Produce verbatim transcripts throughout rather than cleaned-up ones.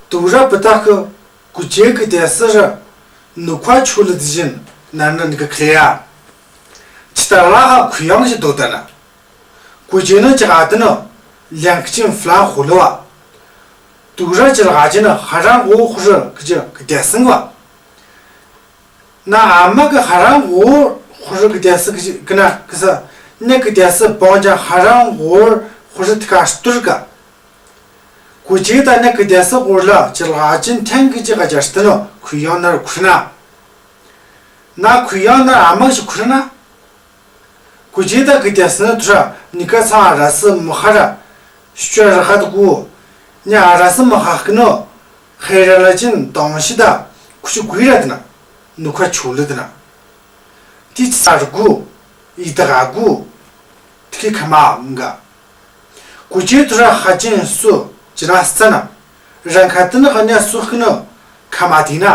ཏུ་ར་བུ་ཏ་ཁི་གུ་ཅེ་གི་ཏེ་སི་ར་ནུ་ཁ་ཆུ་ལི་ཏི་ཇིན་ནར་ནི་ནི་གི་ཁི་ལེ་ཡ། ཅི་ཏ་ལ་ཧ་ཁུ་ཡང་ཞིག་དོ་ཏ་ན། གུ་ཅེ་ནི་ཅི་ག་ཏི་ནི་ལེང་ཁི་ཅིན་ཕི་ལ་ཧུ་ལི་བ། ཏུ་ར་ཅི་ལ་ག་ཅི་ནི་ཧ་རང་གོ་ཧུ་རི་གི་ཅི་གི་ཏེ་སི་ང་བ། ན་ཨ་མ་གི་ཧ་རང་གོ་ཧུ་རི་གི་ཏེ་སི་གི་ཅི་གི་ན་གི་ས་ནི་གི་ཏེ་སི་བོང་ཅ་ཧ་རང་གོ་ཧུ་རི་ཏི་ཀ་སྟུར་ག། གུ་ཅེ་ཏ་ནི་གི་ཏེ་སི་གོ་ལ་ཅི་ལ་ཅིན་ཐེང་གི་ཅི་ག་ཅ་སྟི་ནོ་ཁུ་ཡང་ནར་ཁུ་ན། ན་ཁུ་ཡང་ནར་ཨ་མ་ཞིག་ཁུ་ན། གུ་ཅེ་ཏ་གི་ཏེ་སི་ནི་ཐུ་ར་ནི་ཀ་ཚང་ཨ་ར་སི་མི་ཧ་ར་ཤུ་ཅ་ར་ཧ་ཏུ་གུ། ནི་ཨ་ར་སི་མི་ཧ་ཀི་ནོ་ཧེ་ར་ལ་ཅིན་དོང་ཤི་ཏ་ཁུ་ཤི་གུ་ར་ཏི་ན་ནུ་ཁ་ཆུ་ལི་ཏི་ན། ཏི་ཅི་ས་རུ་གུ་ཡི་ཏ་ག་གུ་ཏི་ཁི་ཁ་མ་ཨང་ག། གུ་ཅེ་ཐུ་ར་ཧ་ཅིན་སུ་ཅི་ན་སི་ན་རང་ཁ་ཏི་ན་ཧ་ཉ་སུ་ཁི་ནོ་ཁ་མ་ཏི་ན།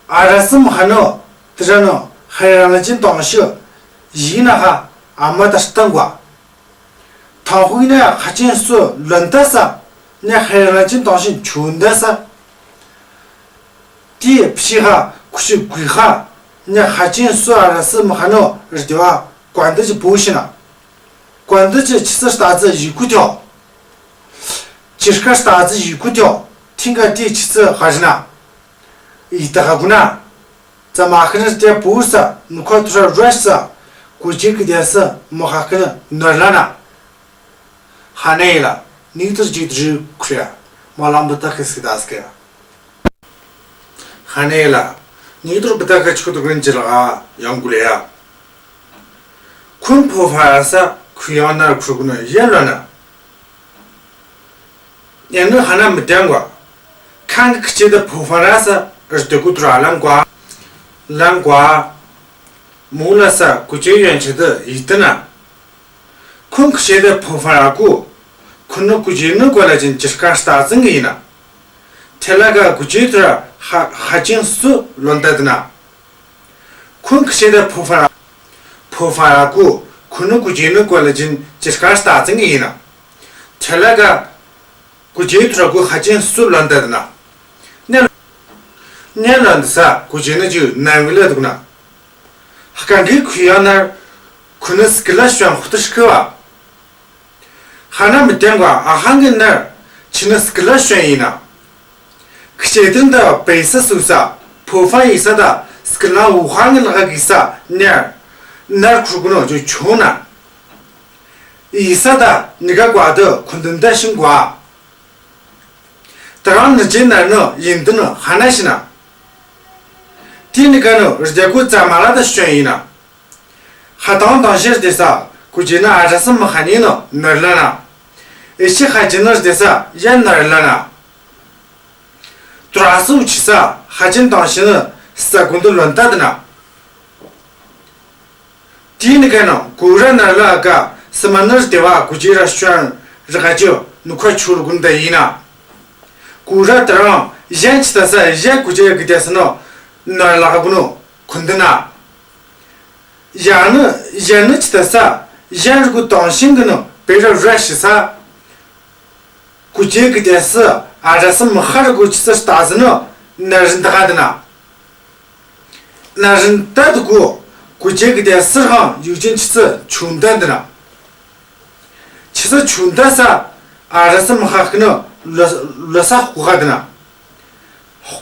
ཨ་ར་སི་མི་ཧ་ནོ་ཏི་ར་ནོ་ཧེ་ར་ལ་ཅིན་དོང་ཤི་ཡི་ན་ཧ་ཨ་མ་ཏ་སྟང་གོ། ཐང་ཧུ་ཡི་ན་ཧ་ཅིན་སུ་ལོན་ཏ་ས་ནི་ཧེ་ར་ལ་ཅིན་དོང་ཤི་ཆུ་ཏ་ས། ཏི་ཕི་ཧ་ཁུ་ཤི་གུ་ཧ་ནི་ཧ་ཅིན་སུ་ཨ་ར་སི་མི་ཧ་ནོ་རི་ཏི་བ་གོན་ཏི་ཅི་བོ་ཤི་ན། གོན་ཏི་ཅི་ཆི་ས་སྟ་ཙི་ཡི་གུ་ཏོ། ཅིར་ཀ་སྟ་ཙི་ཡི་གུ་ཏོ། ཐིང་ག་ཏི་ཆི་ས་ཧ་རི་ན། ཡི་ཏ་ཧ་གུ་ན། ཙ་མ་ཁི་ནི་ཏེ་བོ་ས་ནུ་ཁ་ཐུ་ར་ར་ས་གུ་ཅེ་གི་ཏེ་སི་མི་ཧ་ཀི་ནི་ནར་ལ་ན། ཧ་ནེ་ལ་ནི་ཏུ་ཇི་ཏུ་རི་ཁུ་ར་མ་ལམ་བུ་ཏ་ཁི་སི་ཏ་སི་ཀ། ཧ་ནེ་ལ་ནི་ཏུ་བུ་ཏ་ཁི་ཆུ་ཏུ་གུན་ཅི་ལ་ཡང་གུ་ལེ་ཡ། ཁུན་ཕོ་ཧྥ་ར་ས་ཁུ་ཡང་ནར་ཁུ་གུ་ནི་ཡ་ལ་ན། ཡང་ནི་ཧ་ན་མི་ཏང་གོ། ཁང་གི་ཁི་ཅེ་ཏ་ཕོ་ཧྥ་ར་ས་རི་ཏེ་གུ་ཏུ་ར་ལང་གོ། ལང་གོ། མུ་ལ་ས་གུ་ཅེ་ཡོན་ཆེ་ཏ་ཡི་ཏ་ན། ཁུན་ཁི་ཅེ་ཏ་ཕོ་ཧྥ་ར་གུ། ཁུ་ནི་གུ་ཅེ་ནི་གོ་ལ་ཅིན་ཅིར་ཀ་སྟ་ཙི་གི་ཡི་ན། ཐེ་ལ་ག་གུ་ཅེ་ཐུ་ར་ཧ་ཧ་ཅིན་སུ་ལོན་ཏ་ཏི་ན། ཁུན་ཁི་ཅེ་ཏ་ཕོ་ཧྥ་ར། ཕོ་ཧྥ་ར་གུ་ཁུ་ནི་གུ་ཅེ་ནི་གོ་ལ་ཅིན་ཅིར་ཀ་སྟ་ཙི་གི་ཡི་ན། ཐེ་ལ་ག་གུ་ཅེ་ཐུ་ར་གུ་ཧ་ཅིན་སུ་ལོན་ཏ་ཏི་ན། ནེ་ནེ་ལོན་ཏ་ས་གུ་ཅེ་ནི་ཅི་ནན་བི་ལ་ཏུ་གུ་ན། ཧ་ཀང་གི་ཁུ་ཡང་ནར་ཁུ་ནི་སྐི་ལ་ཤོན་ཧུ་ཏུ་ཤི་ཁི་བ། ཧ་ན་མི་ཏང་གོ་ཨ་ཧང་གི་ནར་ཆི་ནི་སྐི་ལ་ཤོན་ཡི་ན། ཁི་ཅེ་ཏན་ཏ་པེ་ས་སུ་ས་ཕོ་ཧྥ་ཡི་ས་ཏ་སྐི་ལ་ཝུ་ཧང་གི་ལ་ག་གི་ས་ནར་ནར་ཁུ་གུ་ནོ་ཅུ་ཆུ་ན། ཡི་ས་ཏ་ནི་ག་གོ་ཏ་ཁུན་ཏན་ཏ་ཤིང་གོ། ཏ་རང་ནི་ཅི་ནར་ནོ་ཡིན་ཏུ་ནོ་ཧ་ན་ཤི་ན། ཏི་ནི་ག་ནོ་རི་ཏེ་གུ་ཙ་མ་ལ་ཏ་ཤོན་ཡི་ན། ཧ་ཏང་ཏང་ཤེར་ཏེ་ས་གུ་ཅེ་ནི་ཨ་ར་སི་མི་ཧ་ནི་ནོ་ནར་ལ་ན། ཨེ་ཤི་ཧ་ཅིན་ནི་རི་ཏེ་ས་ཡ་ནར་ལ་ན། ཏུ་ར་སུ་ཆི་ས་ཧ་ཅིན་ཏང་ཤེར་ནི་ས་གུན་ཏུ་ལོན་ཏ་ཏི་ན། ཏི་ནི་ག་ནོ་གུ་ར་ནར་ལ་ག་སི་མ་ནི་རི་ཏེ་བ་གུ་ཅེ་ར་ཤོན་རི་ག་ཅི་ནུ་ཁ་ཆུ་རུ་གུན་ཏ་ཡི་ན། གུ་ར་ཏ་རང་ཡན་ཆི་ཏ་ས་ཡ་གུ་ཅེ་གི་ཏེ་སི་ནོ་ནར་ལ་ག་གུ་ནོ་ཁུན་ཏུ་ན། ཡ་ནི་ཡ་ནི་ཆི་ཏ་ས་ཡན་རུ་གུ་ཏང་ཤིང་གི་ནོ་པེ་ར་ར་ཤི་ས། གུ་ཅེ་གི་ཏེ་སི་ཨ་ར་སི་མི་ཧ་རུ་གུ་ཆི་ས་སྟ་ཟི་ནོ་ནར་རིན་ཏ་ག་ཏི་ན། ནར་རིན་ཏ་ཏུ་གུ་གུ་ཅེ་གི་ཏེ་སི་རང་ཡུ་ཅིན་ཆི་ས་ཆུན་ཏ་ཏི་ན། ཆི་ས་ཆུན་ཏ་ས་ཨ་ར་སི་མི་ཧ་ཀི་ནོ་ལོ་ལོ་ས་ཧུ་ག་ཏི་ན། ཧུ་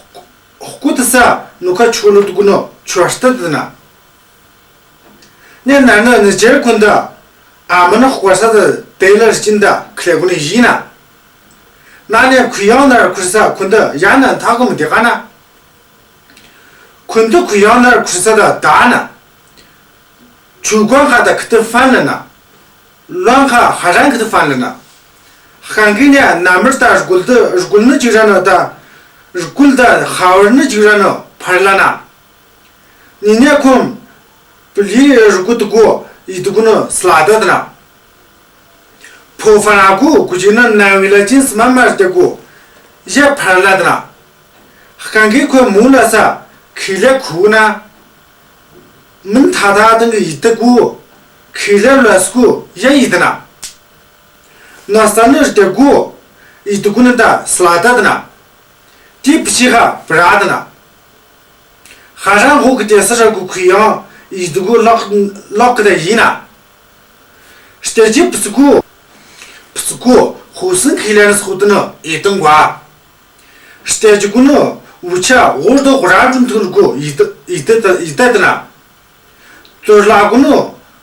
ཧུ་གུ་ཏི་ས་ནུ་ཁ་ཆུ་ལོ་ཏུ་གུ་ནོ་ཆུ་ཨ་སྟ་ཏི་ན། ནེ་ནར་ནི་ནི་ཅེར་གུན་ཏ་ཨ་མ་ནི་ཧུ་ག་ས་ཏ་ཏེ་ལ་རི་ཅིན་ཏ་ཁི་ལེ་གུན་ནི་ཡི་ན། ན་ནེ་ཁུ་ཡང་ནར་ཁུ་ས་གུན་ཏ་ཡ་ན་ཐ་གུ་མི་ཏེ་ག་ན། གུན་ཏ་ཁུ་ཡང་ནར་ཁུ་ས་ཏ་ཏ་ན། ཆུ་གོན་ཁ་ཏ་ཁི་ཏི་ཕན་ལ་ན། ལོན་ཁ་ཧ་རང་ཁི་ཏི་ཕན་ལ་ན། ཧ་ཀང་གི་ནེ་ན་མར་ཏ་རུ་གུལ་ཏ་རུ་གུལ་ནི་ཅིག་ར་ནོ་ཏ། རུ་གུལ་ཏ་ཧ་བར་ནི་ཅིག་ར་ནོ་ཕར་ལ་ན། ནི་ནེ་ཁོམ་པི་ལི་རུ་གུ་ཏུ་གུ་ཡི་ཏུ་གུ་ནོ་སླ་ཏ་ཏི་ན། ཕོ་ཧྥ་ར་གུ་གུ་ཅེ་ནི་ནན་བི་ལ་ཅིན་སི་མ་མར་ཏེ་གུ་ཡ་ཕར་ལ་ཏི་ན། ཧ་ཀང་གི་ཁོ་མུ་ལ་ས་ཁི་ལེ་ཁུ་ན། མིན་ཐ་ཐ་དང་གི་ཡི་ཏུ་གུ་ཁི་ལེ་ལ་སུ་གུ་ཡ་ཡི་ཏི་ན། ནོ་ས་ནི་རི་ཏེ་གུ་ ཡིད་དུ་གུན་ད་སླ་ད་དི་ན། ཏི་བི་ཅི་ཧ་བྲ་དི་ན། ཧ་རང་ཧོ་གི་ཏེ་སི་ར་གུ་ཁུ་ཡང་ཡིད་དུ་གུ་ལོག་ལོག་གི་ད་ཡིན་ན། སྟེ་ཅི་བི་ཅི་གུ་བི་ཅི་གུ་ཧུ་སིན་ཁི་ལེ་ནི་སུ་དི་ནི་ཡིད་དུ་གུ་ཨ། སྟེ་ཅི་གུ་ནི་ཝུ་ཆ་ཝོར་དོ་ཝུ་ར་ཀྲུན་ཐུག་གུ་ཡིད་དུ་ཡིད་དུ་ཡིད་དུ་དི་ན། ཏུར་ལ་གུ་ནི་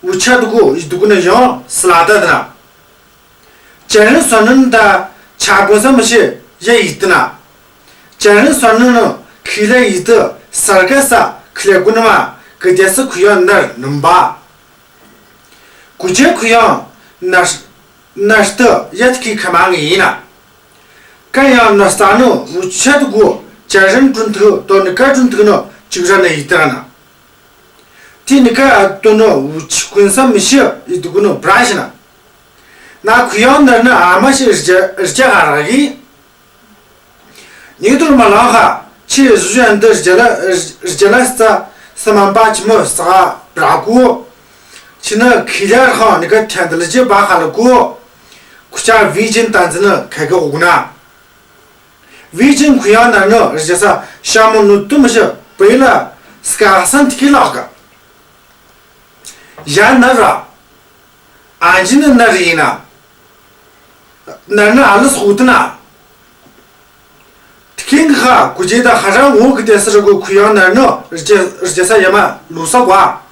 ཝུ་ཆ་དུ་གུ་ཡིད་དུ་གུ་ནི་ཡང་སླ་ད་དི་ན། ཅ་རིན་སོ་ནན་ད་ཆ་གོ་ས་མི་ཤེས་ཡ་ཡིད་དི་ན། ཅ་རིན་སོ་ནན་ནི་ཁི་ལེ་ཡིད་དུ་སར་ཀ་ས་ཁི་ལེ་གུ་ནི་མ་གི་ཏེ་སི་ཁུ་ཡང་ནར་ནུམ་པ། གུ་ཅེ་ཁུ་ཡང་ནར་ནར་ཏི་ཡ་ཏི་ཁི་ཁ་མ་ངི་ཡིན་ན། ཀ་ཡང་ནར་ས་ནི་ཝུ་ཆ་དུ་གུ་ཅ་རིན་ཀྲུན་ཐུག་དོ་ནི་ཀ་ཀྲུན་ཐུག་ནི་ཅིག་ར་ནི་ཡིད་དི་ར་ན། ཏི་ནི་ཀ་དོ་ནི་ཝུ་ཆ་གུན་ས་མི་ཤེས་ཡིད་དུ་གུ་ནི་བྲ་ཤི་ན། ན་ཁུ་ཡང་ནར་ནི་ཨ་མ་ཤི་རི་ཅ་རི་ཅ་ཧ་ར་གི། ཉི་དུར་མ་ལང་ཧ་ཆི་ཟུ་ཡན་དི་རི་ཅ་ལ་རི་ཅ་ལ་ས་ས་མན་པ་ཅི་མོ་ས་བྲ་གུ། ཆི་ནི་ཁི་ལེ་ར་ཁང་ནི་ཀ་ཐན་དི་ལ་ཅི་བ་ཧ་ལ་གུ། ཁུ་ཆ་བི་ཅིན་ཏན་ཙི་ནི་ཁ་གི་འོག་ན། བི་ཅིན་ཁུ་ཡང་ནར་ནི་རི་ཅ་ས་ཤ་མོ་ནུ་ཏུ་མི་ཤི་པེ་ལ་སྐ་སན་ཏི་ཁི་ལག་ག། ཡ་ནར་ར། ཨན་ཅི་ནི་ནར་ཡིན་ན། ནར་ནི་ཨ་ལི་སུ་དི་ན། ཏི་ཁིང་ཁ་གུ་ཅེ་ད་ཧ་རང་ངོ་གི་ཏེ་སི་ར་གུ་ཁུ་ཡང་ནར་ནི་རི་ཅ་རི་ཅ་ས་ཡ་མ་ལུ་ས་གོ་ཨ།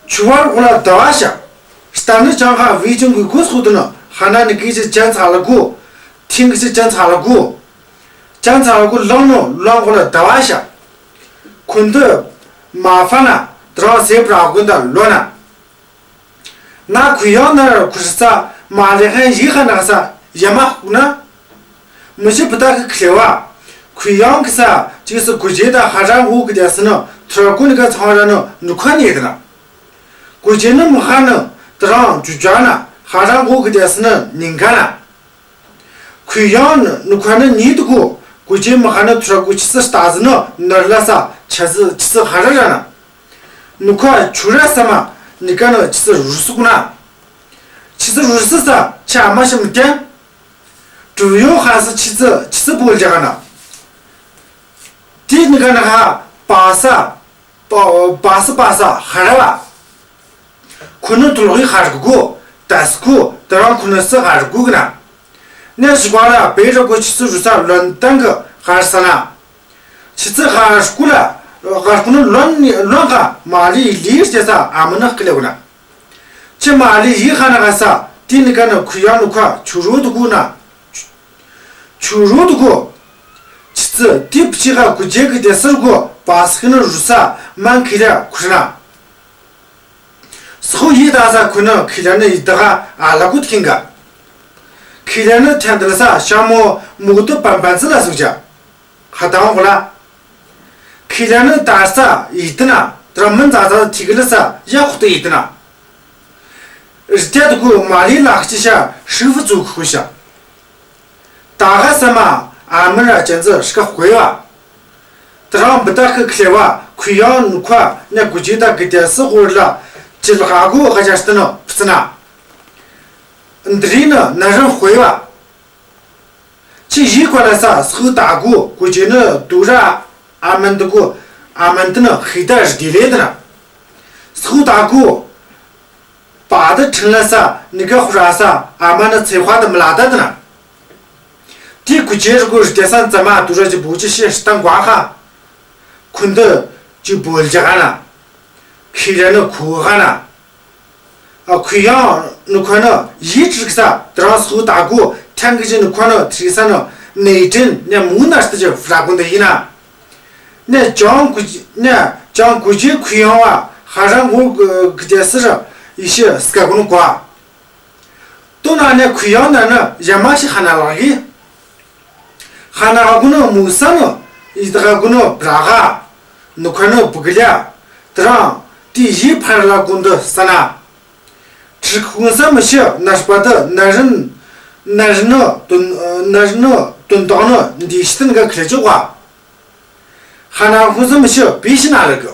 ཆུ་བར་གོ་ལ་ད་བ་ཤ། སྟན་ནི་ཅང་ཁ་བི་ཅིན་གུ་གུ་སུ་དི་ན་ཧ་ན་ནི་ཀི་ཅི་ཅན་ཚ་ལ་གུ། ཐིང་ཀི་ཅི་ཅན་ཚ་ལ་གུ། ཅན་ཚ་ལ་གུ་ལང་ནི་ལང་གོ་ལ་ད་བ་ཤ། ཁུན་དི་མ་ཧྥ་ན་དྲང་སེ་བྲ་གུན་ད་ལོ་ན། ན་ཁུ་ཡང་ནར་ཁུ་ཤི་ས་མ་ལེ་ཧན་ཡི་ཧ་ན་ས་ཡ་མ་ཧུ་ན། མི་ཤི་བུ་ད་གི་ཁི་ལེ་བ། ཁུ་ཡང་གི་ས་ཅིག་སི་གུ་ཅེ་ད་ཧ་རང་ཧུ་གི་ཏེ་སི་ནི་ཐུར་གུ་ནི་ག་ཚང་ར་ནི་ནུ་ཁ་ནི་ཡི་དི་ན། གུ་ཅེ་ནི་མི་ཧ་ནི་དྲང་ཇུ་ཇ་ན་ཧ་རང་ཧུ་གི་ཏེ་སི་ནི་ཉིན་ག་ན། ཁུ་ཡང་ནི་ནུ་ཁ་ནི་ཉིད་དུ་གུ་གུ་ཅེ་མི་ཧ་ནི་ཐུར་གུ་ཆི་སི་ལྟ་ཟི་ནི་ནར་ལ་ས་ཆ་ཟི་ཆི་སི་ཧ་ར་ར་ན། ནུ་ཁ་ཆུ་ར་ས་མ་ནི་ཀ་ནི་ཆི་སི་རུ་སུ་གུ་ན། ཆི་སི་རུ་སུ་ས་ཆ་མ་ཤི་མི་ཏེ། གྲུ་ཡོ་ཧ་སི་ཆི་སི་ཆི་སི་བོལ་ཇ་ག་ན། ཏི་ནི་ཀ་ནི་ཧ་པ་ས་པ་པ་སི་པ་ས་ཧ་ར་བ། ཁུ་ནི་ཐུར་ལོག་ཧ་ར་གུ་ད་སི་གུ་ད་རང་ཁུ་ནི་སི་ཧ་ར་གུ་གི་ན། ནེ་ཞི་ག་ལ་བེ་ར་གུ་ཆི་སི་རུ་ས་ལོན་ཏང་གི་ཧ་ར་ས་ན། ཆི་སི་ཧ་ར་གུ་ལ་ཧ་ར་གུ་ནི་ལོན་ལོན་ག་མ་ལི་ལི་ཞེ་ས་ཨ་མ་ནི་ཀི་ལེ་གུ་ན། ཆི་མ་ལི་ཡི་ཧ་ན་ག་ས་ཏི་ནི་ཀ་ནི་ཁུ་ཡང་ནུ་ཁ་ཆུ་རུ་དུ་གུ་ན། ཆུ་རུ་དུ་གུ། ཆི་ཚི་ཏི་བི་ཅི་ཧ་གུ་ཅེ་གི་ཏེ་སི་ར་གུ་པ་སི་ཁི་ནི་རུ་ས་མན་ཁི་ལེ་ཁུ་ཤི་ན། སི་ཧུ་ཡི་ད་ས་ཁུ་ནི་ཁི་ལེ་ནི་ཡི་ད་ག་ཨ་ལ་གུ་ཐིང་ག། ཁི་ལེ་ནི་ཐན་ཏི་ལ་ས་ཤ་མོ་མུ་དུ་པན་པན་ཙི་ལ་སུ་ཅ། ཧ་དང་གོ་ལ། ཁི་ལེ་ནི་ད་ས་ཡི་ཏི་ན་ཏྲ་མན་ཛ་ཛ་ཐི་གི་ལ་ས་ཡ་ཁུ་ཏི་ཡི་ཏི་ན། རི་ཏེ་དུ་གུ་མ་ལི་ལག་ཅི་ཤ་ཧྲི་ཧྥུ་ཙུ་ཁུ་ཤ། ད་ག་ས་མ་ཨ་མི་ར་ཅན་ཙི་ཤ་ཁ་ཧུ་ཡ། ཏི་རང་བི་ཏ་ཁི་ཁི་ལེ་བ་ཁུ་ཡང་ནུ་ཁ་ནེ་གུ་ཅི་ད་གི་ཏེ་སི་ཧུར་ལ་ཅི་ལ་ག་གུ་ག་ཅ་སྟི་ནོ་ཕི་ཙི་ན། འདི་རི་ནི་ན་རང་ཧུ་ཡ། ཅི་ཡི་ཀོ་ལ་ས་སུ་ད་གུ་གུ་ཅི་ནི་དུ་ར་ཨ་མན་དུ་གུ་ཨ་མན་དུ་ནི་ཧི་ད་རི་དི་ལེ་དི་ན། སུ་ད་གུ་པ་དི་ཁྲིན་ལ་ས་ནི་ག་ཧུ་ར་ས་ཨ་མ་ནི་ཚེ་ཧུ་དི་མི་ལ་ད་དི་ན། ཏི་གུ་ཅི་རི་གུ་རི་ཏེ་སན་ཙ་མ་དུ་ར་ཅི་བུ་ཅི་ཤེ་ཤི་ཏང་གོ་ཧ། ཁུན་དི་ཅི་བོལ་ཇ་ག་ན། ཁི་ར་ནི་ཁུ་ག་ན། ཨ་ཁུ་ཡང་ནུ་ཁ་ནི་ཡི་ཅིག་ས་ཏི་རང་སུ་ད་གུ་ཐང་གི་ཅི་ནུ་ཁ་ནི་ཐི་ས་ནི་ནེ་ཏྲིན་ནེ་མུ་ན་སྟི་ཅི་ཧྥ་ར་གུན་དི་ཡིན་ན། ནེ་ཅང་གུ་ཅི་ནེ་ཅང་གུ་ཅི་ཁུ་ཡང་བ་ཧ་རང་གུ་གི་ཏེ་སི་ར་ཡི་ཤི་སྐ་གུན་གོ། ཏོ་ན་ནེ་ཁུ་ཡང་ན་ནི་ཡ་མ་ཤི་ཧ་ན་ལག་གི། ཧ་ན་ག་གུན་ནི་མུ་ས་ནི་ཡི་ད་ག་གུན་ནི་བྲ་ག་ནུ་ཁ་ནི་བུ་གི་ལ་ཏི་རང་ཏི་ཡི་ཕར་ལ་གུན་དི་ས་ན། ཁྲི་ཁུང་ས་མི་ཤི་ནར་པ་དི་ནར་རིན་ནར་རིན་ནི་དུན་ནར་རིན་ནི་དུན་ཏོག་ནི་འདི་ཤི་ཏིན་ག་ཁི་ལེ་ཅོ་ག། ཧ་ན་ཁུང་ས་མི་ཤི་བི་ཤི་ན་ལ་གི།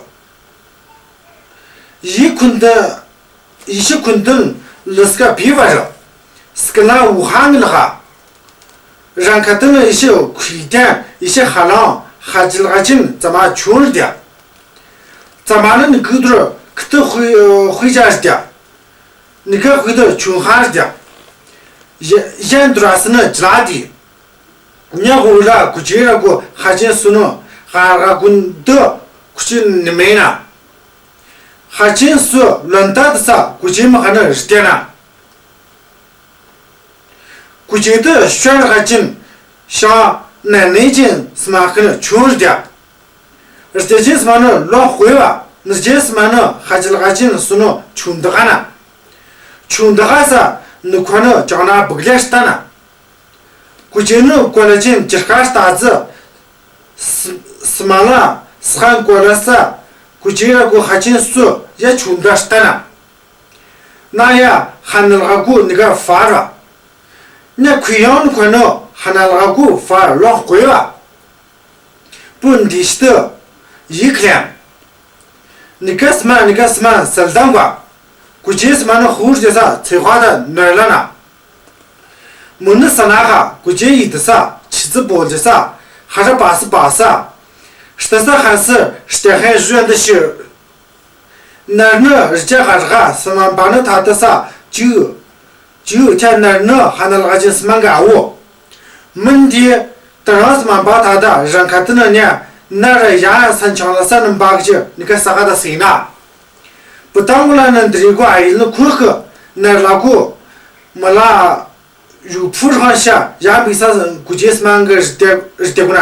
ཡི་ཁུན་ཏི་ཡི་ཤི་ཁུན་ཏིན་ལི་སྐ་བི་བ་རི། སྐ་ན་ཝུ་ཧ་ངི་ལ་ཧ། རང་ཁ་ཏུ་ནི་ཡེ་ཤེས་ཁུ་ཏན་ཡེ་ཤེས་ཧ་ལམ་ཧ་ཅི་ལ་ཧ་ཅན་ཙ་མ་ཆུང་ར་དེ། ཙ་མ་ནི་ནི་གུ་དུར་ཁུ་ཏུ་ཧུ་ཧུ་ཅ་ར་དེ། ནི་ག་ཧུ་དུ་ཆུང་ཧ་ར་དེ། ཡ་ཡན་དུ་ར་སི་ནི་ཅི་ལ་དེ། ཉ་ཧུ་ལ་གུ་ཅི་ར་གུ་ཧ་ཅན་སུ་ནི་ཧ་ར་གུན་དུ་གུ་ཅི་ནི་མེ་ན། ཧ་ཅན་སུ་ལོན་ཏ་དུ་ས་གུ་ཅི་མ་ཧ་ནི་རི་ཏེ་ན། གུ་ཅི་དུ་ཤར་ཧ་ཅན་ཤ་ན་ནི་ཅན་སི་མ་ཁ་ནི་ཆུང་ར་དེ། རི་ཏེ་ཅན་སི་མ་ནི་ལོ་ཧུ་བ་ནི་ཅན་སི་མ་ནི་ཧ་ཅི་ལ་ཧ་ཅན་སུ་ནི་ཆུང་དུ་ཧ་ན། ཆུང་དུ་ཧ་ས་ནི་ཁོ་ནི་ཅང་ན་བུག་ལེ་ཤ་ཏ་ན། གུ་ཅི་ནི་གོ་ལ་ཅན་ཅི་ཧ་ཤ་ཏ་ཙི། སི་སི་མ་ལ་སི་ཧན་གོ་ལ་ས་གུ་ཅི་ར་གུ་ཧ་ཅན་སུ་ཡ་ཆུང་དུ་ཤ་ཏ་ན། ན་ཡ་ཧ་ནལ་ཧ་གུ་ནི་ག་ཧྥ་ར། ནི་ཁུ་ཡང་ཁོ་ནི་ཧ་ནལ་ཧ་གུ་ཧྥ་ལོ་ཧུ་བ། པུན་དི་ཤི་ཏུ་ཡིག་ལེན། ནི་ག་སི་མ་ནི་ག་སི་མ་སལ་དང་བ། གུ་ཅི་སི་མ་ནི་ཧུར་ཅི་ས་ཚེ་ཧ་ད་ནར་ལ་ན། མུ་ནི་ས་ན་ཧ་གུ་ཅི་ཡི་ཏི་ས་ཆི་ཙི་བོ་ཅི་ས་ཧ་ར་པ་སི་པ་ས། ཤི་ཏི་ས་ཧན་སི་ཤི་ཏི་ཧན་ཞུ་ཡན་ཏི་ཤི། ནར་ནི་རི་ཅ་ཧ་ར་ཧ་སི་མ་བ་ནི་ཐ་ཏི་ས་ཅི། ཅིའུ་ཁྱད་ནར་ནི་ཧ་ན་ལ་ཅན་སི་མ་ག་འོ། མིན་དེ་ད་རང་སི་མ་བ་ད་ད་རང་ཁ་ཏུ་ན་ནི་ནར་ཡ་སན་ཆང་ལ་ས་ནི་བ་གི་ཅི་ནི་ཀ་ས་ག་ད་སི་ན། བུ་ཏང་གུ་ལ་ནི་འདི་རི་གུ་ཨ་ཡིལ་ནི་ཁུ་ཁུ་ནར་ལ་གུ་མ་ལ་ཡུ་ཕུ་རང་ཤ་ཡ་བི་ས་གུ་ཅེ་སི་མ་གི་རི་ཏེ་རི་ཏེ་གུ་ན།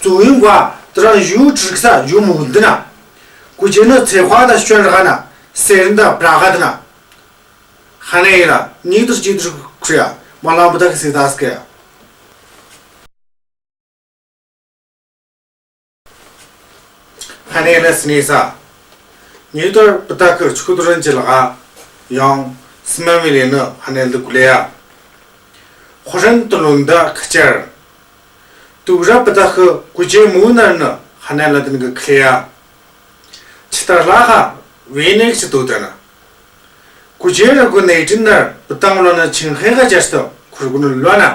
ཙུ་ཡིན་གུ་ད་རང་ཡུ་ཅིག་ས་ཡུ་མུ་འདི་ན། གུ་ཅེ་ནི་ཚེ་ཧ་ད་ཤོན་ར་ག་ན་སེ་རིན་ད་བྲ་ག་འདི་ན། ཧ་ནེ་ཡི་ལ་ཉིས་དུར་གཅིག་དུར་ཁྲུ་ཡ་མ་ལང་བུ་ད་གི་སི་ད་སི་ཀེ་ཡ། ཧ་ནེ་ཡི་ལ་སི་ནི་ས། ཉིས་དུར་བུ་ད་གི་ཆུ་དུར་རན་ཅི་ལ་ག་ཡང་སི་མ་མི་ལེ་ནི་ཧ་ནེ་ལི་གུ་ལེ་ཡ། ཧོ་རན་དུ་ལུན་ད་ཁ་ཅར། དུག་ར་བུ་ད་ཧི་གུ་ཅེ་མུ་ནར་ནི་ཧ་ནེ་ལ་དིན་གི་ཁི་ལེ་ཡ། ཆི་ཏར་ལ་ཧ་བེ་ནེ་ཆི་ཏུ་ཏེ་ན། གུ་ཅེ་ར་གུ་ནེ་ཏིན་ནར་བུ་ཏང་ལོ་ན་ཆིང་ཧེ་ག་ཅར་སྟོ་ཁུར་གུ་ནུ་ལོ་ན།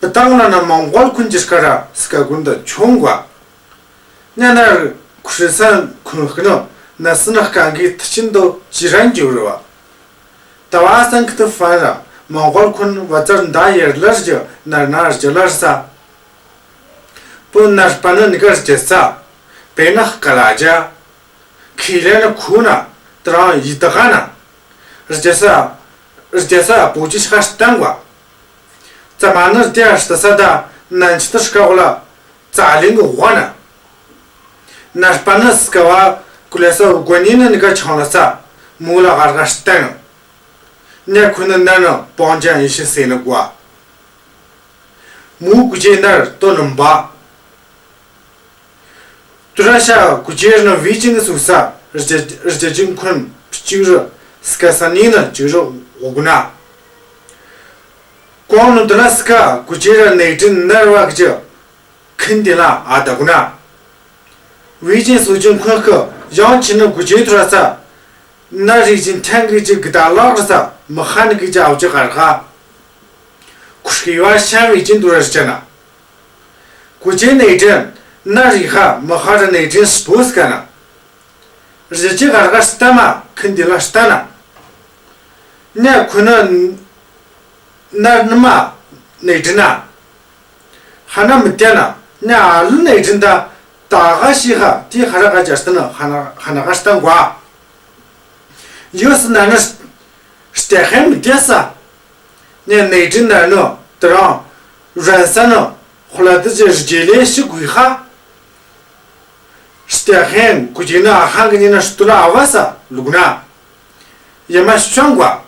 བུ་ཏང་ལོ་ན་མོང་གོལ་ཁུན་ཅིར་ཀ་ར་སི་ཀ་གུན་ད་ཆུང་གོ། ཉ་ནར་ཁུ་ཧྲི་སན་ཁུན་ཧི་ནོ་ན་སི་ན་ཀ་གི་ཐི་ཆིན་དོ་ཅི་རན་ཇུ་རུ་བ། ཏ་བ་སན་ཁི་ཏི་ཧྥན་ར་མོང་གོལ་ཁུན་བ་ཙར་མདའ་ཡར་ལར་ཇི་ནར་ནར་ཇི་ལར་ས། པུ་ནར་པ་ནི་ནི་ཀར་ཇི་ས། པེ་ན་ཀ་ལ་ཇ། ཁི་ལེ་ན་ཁུ་ན་ཏ་རང་ཡི་ཏ་ག་ན། ར་ཇི་ས། ར་ཇི་ས་པུ་ཅི་ཤ་སྟན་གོ། ཙ་མ་ནི་ར་ཏེ་ཨ་ཤ་ཏ་ས་ད་ནན་ཅི་ཏ་ཤ་ཀ་གོ་ལ། ཙ་ལིང་གི་ཝ་ན། ནར་པ་ནི་སི་ཀ་བ་ཀུ་ལེ་ས་ཝུ་གོ་ནི་ནི་ནི་ཀ་ཆང་ལ་ས་མུ་ལ་གར་ག་སྟན། ནེ་ཁུ་ནི་ནར་ནི་པོང་ཅན་ཡི་ཤི་སེ་ནི་གོ། མུ་གུ་ཅེ་ནར་ཏོ་ནུམ་བ། ཏུ་ར་ཤ་གུ་ཅེ་ར་ནི་བི་ཅིང་གི་སུ་ས་རི་ཅ་རི་ཅ་ཅིང་ཁུན་ཅིག་རུ་སི་ཀ་ས་ནི་ནི་ཅིག་རུ་ཝོ་གུ་ན། གོང་ནུ་ཏུ་ར་སི་ཀ་གུ་ཅེ་ར་ནེ་ཏིན་ནར་བ་གི་ཅི། ཁིན་ཏེ་ལ་ཨ་ད་གུ་ན། བི་ཅིན་སུ་ཅིན་ཁོན་ཁི་ཡང་ཅི་ནི་གུ་ཅེ་ཐུ་ར་ས། ན་རི་ཅིན་ཐན་གི་ཅི་གི་ད་ལག་ར་ས་མི་ཧ་ནི་གི་ཅི་ཨའུ་ཅི་ཧ་ར་ཧ། ཁུ་ཤི་བ་ཤ་བི་ཅིན་ཐུ་ར་ས་ཅ་ན། གུ་ཅེ་ནེ་ཏིན་ན་རི་ཧ་མི་ཧ་ར་ནེ་ཏིན་སྤོས་ཀ་ན། རི་ཅི་ཧ་ར་ཧ་སྟ་མ་ཁིན་ཏེ་ལ་སྟ་ན། ནེ་ཁུ་ནི་ནར་ནི་མ་ནེ་ཏིན་ན། ཧ་ན་མི་ཏེ་ན་ནི་ཨ་ལུ་ནེ་ཏིན་ད་ད་ག་ཤི་ཧ་ཏི་ཧ་ར་ག་ཅ་སྟན་ན་ཧ་ན་ཧ་ན་ག་སྟན་གོ། ཡོ་སི་ན་ནི་སྟེ་ཧེ་མི་ཏེ་ས། ནི་ནེ་ཏིན་ན་ནི་ཏི་རང་རན་ས་ནི་ཧུ་ལ་ཏི་ཅི་རི་ཇེ་ལེ་ཤི་གུ་ཧ། སྟེ་ཧེ་གུ་ཅི་ནི་ཨ་ཧང་གི་ནི་ན་སྟུ་ལ་ཨ་བ་ས་ལུག་ན། ཡ་མ་ཤང་གོ།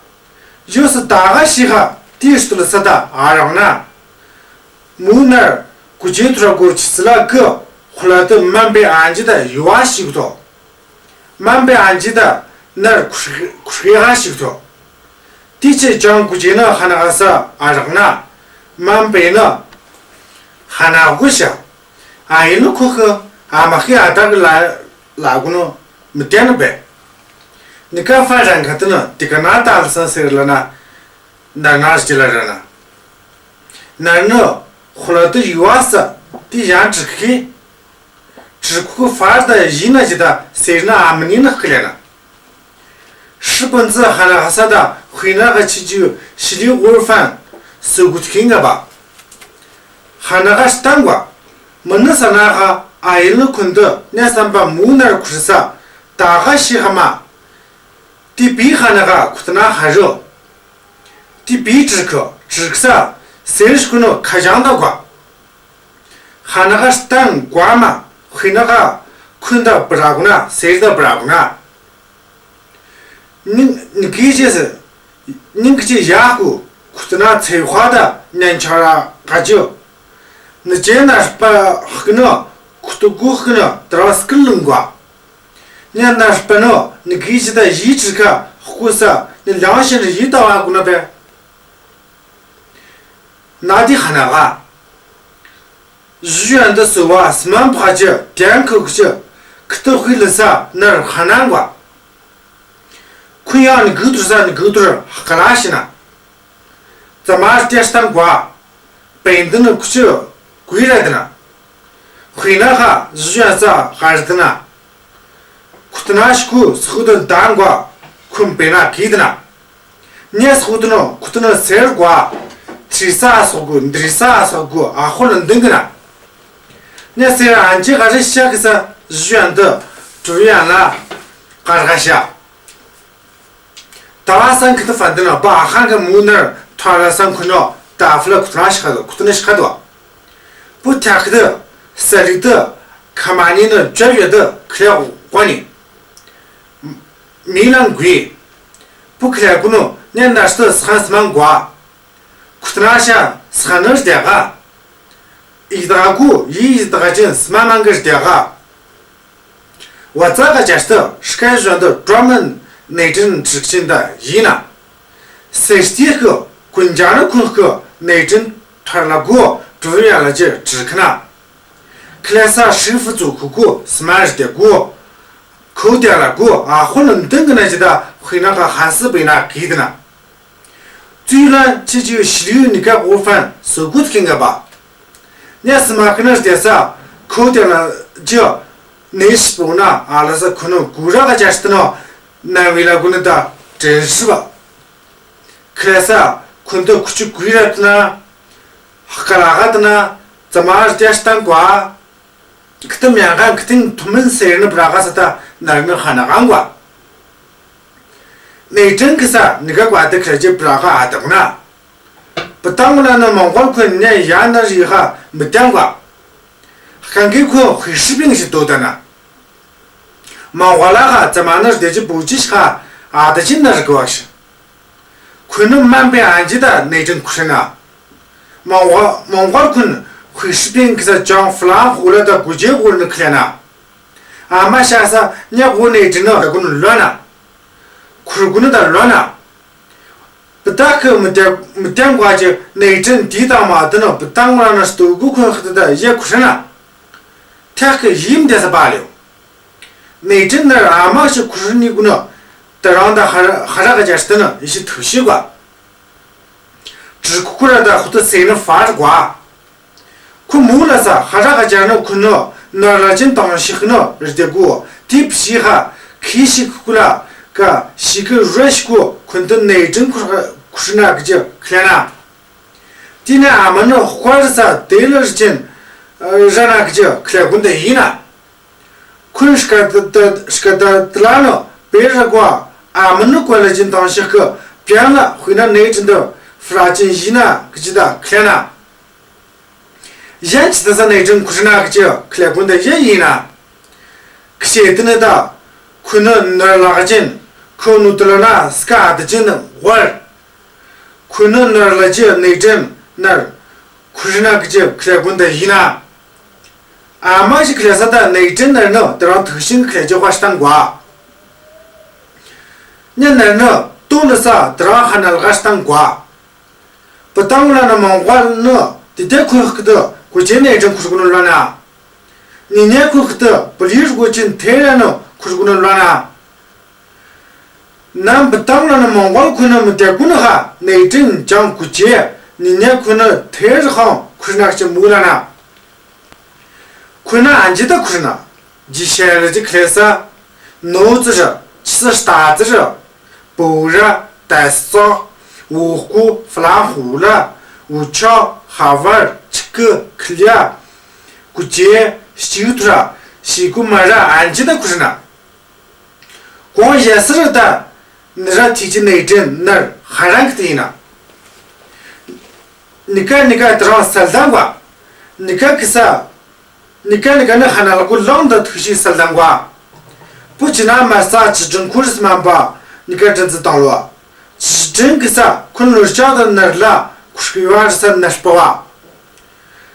ཡོ་སི་ད་ག་ཤི་ཧ་ཏི་སྟུ་ལ་ས་ད་ཨ་རང་ན། མུ་ནར་གུ་ཅེ་ཐུ་ར་གོ་ཅི་སི་ལ་གི་ཧུ་ལ་ཏི་མན་པེ་ཨན་ཇི་ད་ཡུ་བ་ཤི་གུ་ཐོ། མན་པེ་ཨན་ཇི་ད་ནར་ཁུ་ཤི་ཁུ་ཤི་ཧ་ཤི་གུ་ཐོ། ཏི་ཅི་ཅང་གུ་ཅེ་ནི་ཧ་ན་ག་ས་ཨ་རང་ན། མན་པེ་ནི་ཧ་ན་གུ་ཤ། ཨ་ཡིན་ནི་ཁོ་ཁི་ཨ་མ་ཁི་ཨ་ད་གི་ལ་ལ་གུ་ནི་མི་ཏེ་ནི་བེ། ནི་ཀ་ཧྥ་རང་ཁ་ཏི་ནི་ཏི་ཀ་ན་ཏ་ལ་སན་སེ་ར་ལ་ན། ན་ན་ཅི་ལ་ར་ན། ནར་ནི་ཧོ་ལ་ཏི་ཡུ་ཨ་སི་ཏི་ཡང་ཀྲི་ཁི། ཀྲི་ཁུ་ཕར་ད་ཡི་ན་ཇི་ད་སེར་ན་ཨ་མ་ནི་ནི་ཁི་ལེ་ན། ཧྲི་པན་ཙི་ཧ་ན་ཧ་ས་ད་ཧུའི་ན་ཧ་ཆི་ཇུ་ཤི་ལི་ཝོར་ཧྥན་སུ་གུ་ཐི་ཁིང་ག་བ། ཧ་ན་ཧ་སྟན་གོ། མི་ནི་ས་ན་ཧ་ཨ་ཡིན་ལི་ཁུན་ཏི་ནེ་སམ་པ་མུ་ནར་ཁུ་ཧྲི་ས་ད་ཧ་ཤི་ཧ་མ། ཏི་པི་ཧ་ན་ཧ་ཁུ་ཏི་ན་ཧ་རུ། ཏི་པི་ཀྲི་ཁུ་ཀྲི་ཁུ་ས་སེར་ཤི་ཁུ་ནོ་ཁ་ཞང་ད་གོ། ཧ་ན་ཧ་སྟན་གོ་མ་ཧུའི་ན་ཧ་ཁུན་ད་བི་ར་གུ་ན་སེར་ད་བི་ར་གུ་ན། ནི་ནི་ཀི་ཅེ་སི་ནི་ཀི་ཅེ་ཡ་ཀུ་ཁུ་ཏི་ན་ཚེ་ཧ་ད་ཉན་ཆ་ར་ག་ཅུ། ནི་ཅེ་ན་ཧྲི་པ་ཧ་ཀི་ནོ་ཁུ་ཏུ་གུ་ཧ་ཀི་ནོ་ཏ་ར་སྐུལ་ལུང་གོ། ཉན་ན་ཧྲི་པ་ནོ་ནི་ཀི་ཅེ་ད་ཡི་ཀྲི་ཁུ་ཧ་ཀུ་ས་ནི་ལང་ཤན་རི་ཡི་ད་བ་གུ་ན་པེ། ན་དི་ཧ་ན་ཧ། ཞུ་ཡན་ད་སུ་བ་སི་མན་བ་ཅི་ཏན་ཁུ་ཁུ་ཅི་ཁུ་ཏུ་ཧུའི་ལི་ས་ནར་ཧ་ནང་གོ། ཁུ་ཡང་ནི་གུ་ཏུར་ས་ནི་གུ་ཏུར་ཧ་ཀ་ལ་ཤི་ན། ཙ་མ་ཏེ་སྟན་གོ། པེན་ཏི་ནི་ཁུ་ཅི་གུའི་ར་དི་ན། ཧུའི་ན་ཧ་ཞུ་ཡན་ས་ཧ་རི་དི་ན། ཁུ་ཏི་ན་ཤི་ཁུ་སུ་ཁུ་ཏི་དང་གོ་ཁུམ་པེ་ན་གི་དི་ན། ཉེ་སུ་ཁུ་ཏི་ནོ་ཁུ་ཏི་ནོ་སེར་གོ། ཐི་ས་སོ་གུ་འདི་ས་སོ་གུ་ཨ་ཧོ་ལ་འདིང་གི་ན། ཉེ་སེར་ཨན་ཅི་ག་རི་ཤ་གི་ས་ཞུ་ཡན་ཏི་ཀྲུ་ཡན་ལ་གར་ག་ཤ། ཏ་བ་སང་ཁི་ཏི་ཧྥན་ཏི་ན་བ་ཧང་གི་མུ་ནར་ཐོ་ར་སང་ཁུ་ནོ་ཏ་ཧྥ་ལ་ཁུ་ཏི་ན་ཤི་ཁ་དོ་ཁུ་ཏི་ན་ཤི་ཁ་དོ། བུ་ཐ་ཁི་ཏི་ས་རི་ཏི་ཁ་མ་ནི་ནི་ཅོ་ཡོད་ཏི་ཁི་ལེ་གོ་ནི། མི་ལང་གུའི། བུ་ཁི་ལེ་གུ་ནོ་ཉན་ན་ཤི་ཏི་སི་ཁན་སི་མང་གོ། ཁུ་ཏི་ན་ཤ་སི་ཁན་ནི་རི་ཏེ་ག། ཡི་ད་གུ་ཡི་ཡི་ད་ག་ཅན་སི་མ་མང་གི་རི་ཏེ་ག། བ་ཙ་ག་ཅ་སྟི་སྐད་གཞན་དུ་ཀྲོ་མན་ནེ་ཏྲིན་ཀྲིག་ཅིན་ད་ཡིན་ན། སེ་སྟི་ཁུ་ཀུན་ཇ་ནི་ཁུན་ཁུ་ནེ་ཏྲིན་ཐར་ལ་གུ་ཀྲུ་ཡ་ལ་ཅི་ཀྲིག་ཁ་ན། ཁི་ལེ་ས་ཧྲི་ཧྥུ་ཙུ་ཁུ་གུ་སི་མ་རི་ཏེ་གུ། ཁུ་ཏེ་ལ་གུ་ཨ་ཧོ་ལ་འདིང་གི་ན་ཅི་ད་ཧུའི་ན་ཧ་ཧན་སི་པེ་ན་གི་དི་ན། ཙུའི་ལ་ཅི་ཅི་ཤི་ལུ་ནི་ཀ་གོ་ཧྥན་སུ་གུ་ཐི་ཁེང་ག་བ། ཉ་སི་མ་ཁི་ན་རི་ཏེ་ས་ཁོ་ཏེ་ལ་ཅི་ནེ་ཤི་པོ་ན་ཨ་ལ་ས་ཁུ་ནོ་གུ་ར་ག་ཅ་སྟི་ནོ་ན་བི་ལ་གུ་ནི་ད་ཏྲེ་ཤི་བ། ཁི་ལེ་ས་ཁུ་ནི་ད་ཁུ་ཅི་གུ་ར་ཏི་ན་ཧ་ཀ་ལ་ག་ཏི་ན་ཙ་མ་རི་ཏེ་སྟན་གོ་ཨ། ཁི་ཏི་མྱང་ག་ཁི་ཏིང་ཐུ་མིན་སེ་ནི་བྲ་ག་ས་ད་ན་རི་ནི་ཧ་ན་གང་གོ་ཨ། ནེ་ཏྲིན་གི་ས་ནི་ག་ཀ་ཏི་ཁྲ་ཅི་བྲ་ག་ཨ་ཏང་ན། བུ་ཏང་ལ་ནི་མོང་གོལ་ཁུན་ནི་ཡ་ན་རི་ཧ་མི་ཏང་ག། ཧ་ཀང་གི་ཁུན་ཧུའི་ཧྲི་པིང་ཞི་ཏོ་ད་ན། མོང་གོལ་ལ་ཧ་ཙ་མ་ནི་རི་ཏེ་ཅི་བུ་ཅི་ཤ་ཨ་ད་ཅི་ན་རི་གོ་ཤི། ཁུན་ནི་མན་པེ་ཨན་ཅི་ད་ནེ་ཏྲིན་ཁུ་ཤི་ན། མོང་གོལ་མོང་གོལ་ཁུན་ཧུའི་ཧྲི་པིང་གི་ས་ཅང་ཧྥ་ལང་ཧུ་ལ་ད་གུ་ཅེ་གུ་ནི་ཁི་ལེ་ན། ཨ་མ་ཤ་ས་ཉ་གུ་ནེ་ཏྲིན་ནི་གུ་ནི་ལོ་ན། ཁུར་གུ་ནི་ད་ལོ་ན། བུ་ད་ཁི་མི་ཏེ་མི་ཏེ་གོ་ཅི་ནེ་ཏྲིན་ཏི་ཏང་མ་ཏི་ནོ་བུ་ཏང་ལ་ན་སྟོ་གུ་ཁུན་ཧི་ཏི་ད་ཡེ་ཁུ་ཤི་ན། ཐག་གི་ཡིམ་ཏེ་ས་པ་ལེའོ། ནེ་ཏྲིན་ནར་ཨ་མ་ཤི་ཁུ་ཤི་ནི་གུ་ནོ་ད་རང་ད་ཧ་ར་ཧ་ར་ག་ཅ་སྟི་ནོ་ཡེ་ཤི་ཐུ་ཤི་གོ། ཀྲི་ཁུ་ཁུ་ར་ད་ཧུ་ཏི་སེ་ནི་ཧྥ་ར་གོ། ཁུ་མུ་ལ་ས་ཧ་ར་ག་ཅ་ནོ་ཁུ་ནོ་ནར་ལ་ཅིན་ཏང་ཤི་ཁུ་ནོ་རི་ཏེ་གུ་ཏི་ཕི་ཤི་ཧ་ཁི་ཤི་ཁུ་ལ་ཀ་ཤི་ཁུ་ར་ཤི་ཁུ་ཁུན་ཏི་ནེ་ཏྲིན་ཁུ་ཁུ་ཤི་ན་གི་ཅི་ཁི་ལེ་ན། ཏི་ནེ་ཨ་མ་ནི་ཧུ་ཀ་རི་ས་ཏེ་ལ་རི་ཅིན་ར་ན་གི་ཅི་ཁི་ལེ་གུན་ཏེ་ཡིན་ན། ཁུན་ཤ་ཀ་ཏ་ཤ་ཀ་ཏ་ཏ་ལ་ནོ་པེ་ར་གོ་ཨ་མ་ནི་ཀོ་ལ་ཅིན་ཏང་ཤི་ཁུ་པྱང་ལ་ཧུའི་ན་ནེ་ཏྲིན་ཏུ་ཧྥ་ར་ཅིན་ཡིན་ན་གི་ཅི་ད་ཁི་ལེ་ན། ཡན་ཅི་ད་ས་ནེ་ཏྲིན་ཁུ་ཤི་ན་གི་ཅི་ཁི་ལེ་གུན་ཏེ་ཡེ་ཡིན་ན། ཁི་ཤེ་ཏི་ནི་ད་ཁུ་ནི་ནར་ལ་ག་ཅིན་ཁུ་ནུ་ཏི་ལ་ན་སྐ་ཏི་ཅིན་ཝར། ཁུ་ནི་ནར་ལ་ཅི་ནེ་ཏྲིན་ནར་ཁུ་ཤི་ན་གི་ཅི་ཁི་ལེ་གུན་ཏེ་ཡིན་ན། ཨ་མ་ཞིག་ཁི་ལེ་ས་ད་ནེ་ཏྲིན་ནར་ནི་ད་རང་ཐུག་ཤིང་ཁི་ལེ་ཅི་ཧ་ཤི་ཏང་གོ། ཉ་ནར་ནི་ཏོ་ལ་ས་ད་རང་ཧ་ན་ལ་ག་ཤི་ཏང་གོ། བུ་ཏང་ལ་ནི་མོང་གོལ་ནི་ཏི་ཏེ་ཁུ་ཧི་ཏི་གུ་ཅེ་ནེ་ཏྲིན་ཁུ་ཤི་གུ་ནི་ལོ་ན། ནི་ཉེ་ཁུ་ཧི་ཏི་བུ་ལི་རུ་གུ་ཅིན་ཐེ་ར་ནི་ཁུ་ཤི་གུ་ནི་ལོ་ན། ནམ་བུ་ཏང་ལ་ནི་མོང་གོལ་ཁུ་ནི་མི་ཏེ་གུ་ནི་ཧ་ནེ་ཏྲིན་ཅང་གུ་ཅེ་ ནི་ཉ་ཁུ་ནི་ཐེར་ཧང་ཁུར་ནག་ཅི་མུ་ལ་ན། ཁུ་ནི་ཨན་ཇི་ད་ཁུར་ན། ཇི་ཤེ་རི་ཇི་ཁ་ལེ་ས། ནོ་ཙི་རི། ཆི་སི་ལྟ་ཙི་རི། པུ་ར། ཏ་སོ། ཝུ་ཀུ། ཧྥ་ལ་ཧུ་ལ། ཝུ་ཆོ། ཧ་ཝར། ཆི་ཀི། ཁི་ལི་ཡ། ཀུ་ཅེ། ཤི་ཐུ་ར། ཤི་ཀུ་མ་ར། ཨན་ཇི་ད་ཁུར་ན། གོང་ཞེ་སི་རི་ད་ནི་ར་ཐི་ཅི་ནེ་ཏྲིན་ནར་ཧ་རང་གི་ཏི་ཡིན་ན། ནི་ཀ་ནི་ཀ་ཏི་རང་སལ་དང་བ། ནི་ཀ་ཀི་ས། ནི་ཀ་ནི་ཀ་ནི་ཧ་ན་ལ་གུ་ལོང་ད་ཐུག་ཤི་སལ་དང་བ། པུ་ཅི་ན་མ་ས་ཅི་ཏྲིན་ཁུར་སི་མ་བ། ནི་ཀ་ཏྲིན་ཙི་དང་ལོ། ཅི་ཏྲིན་ཀི་ས་ཁུན་ལུར་ཅག་ད་ནར་ལ་ཁུ་ཤི་བ་རི་ས་ནར་པ་བ།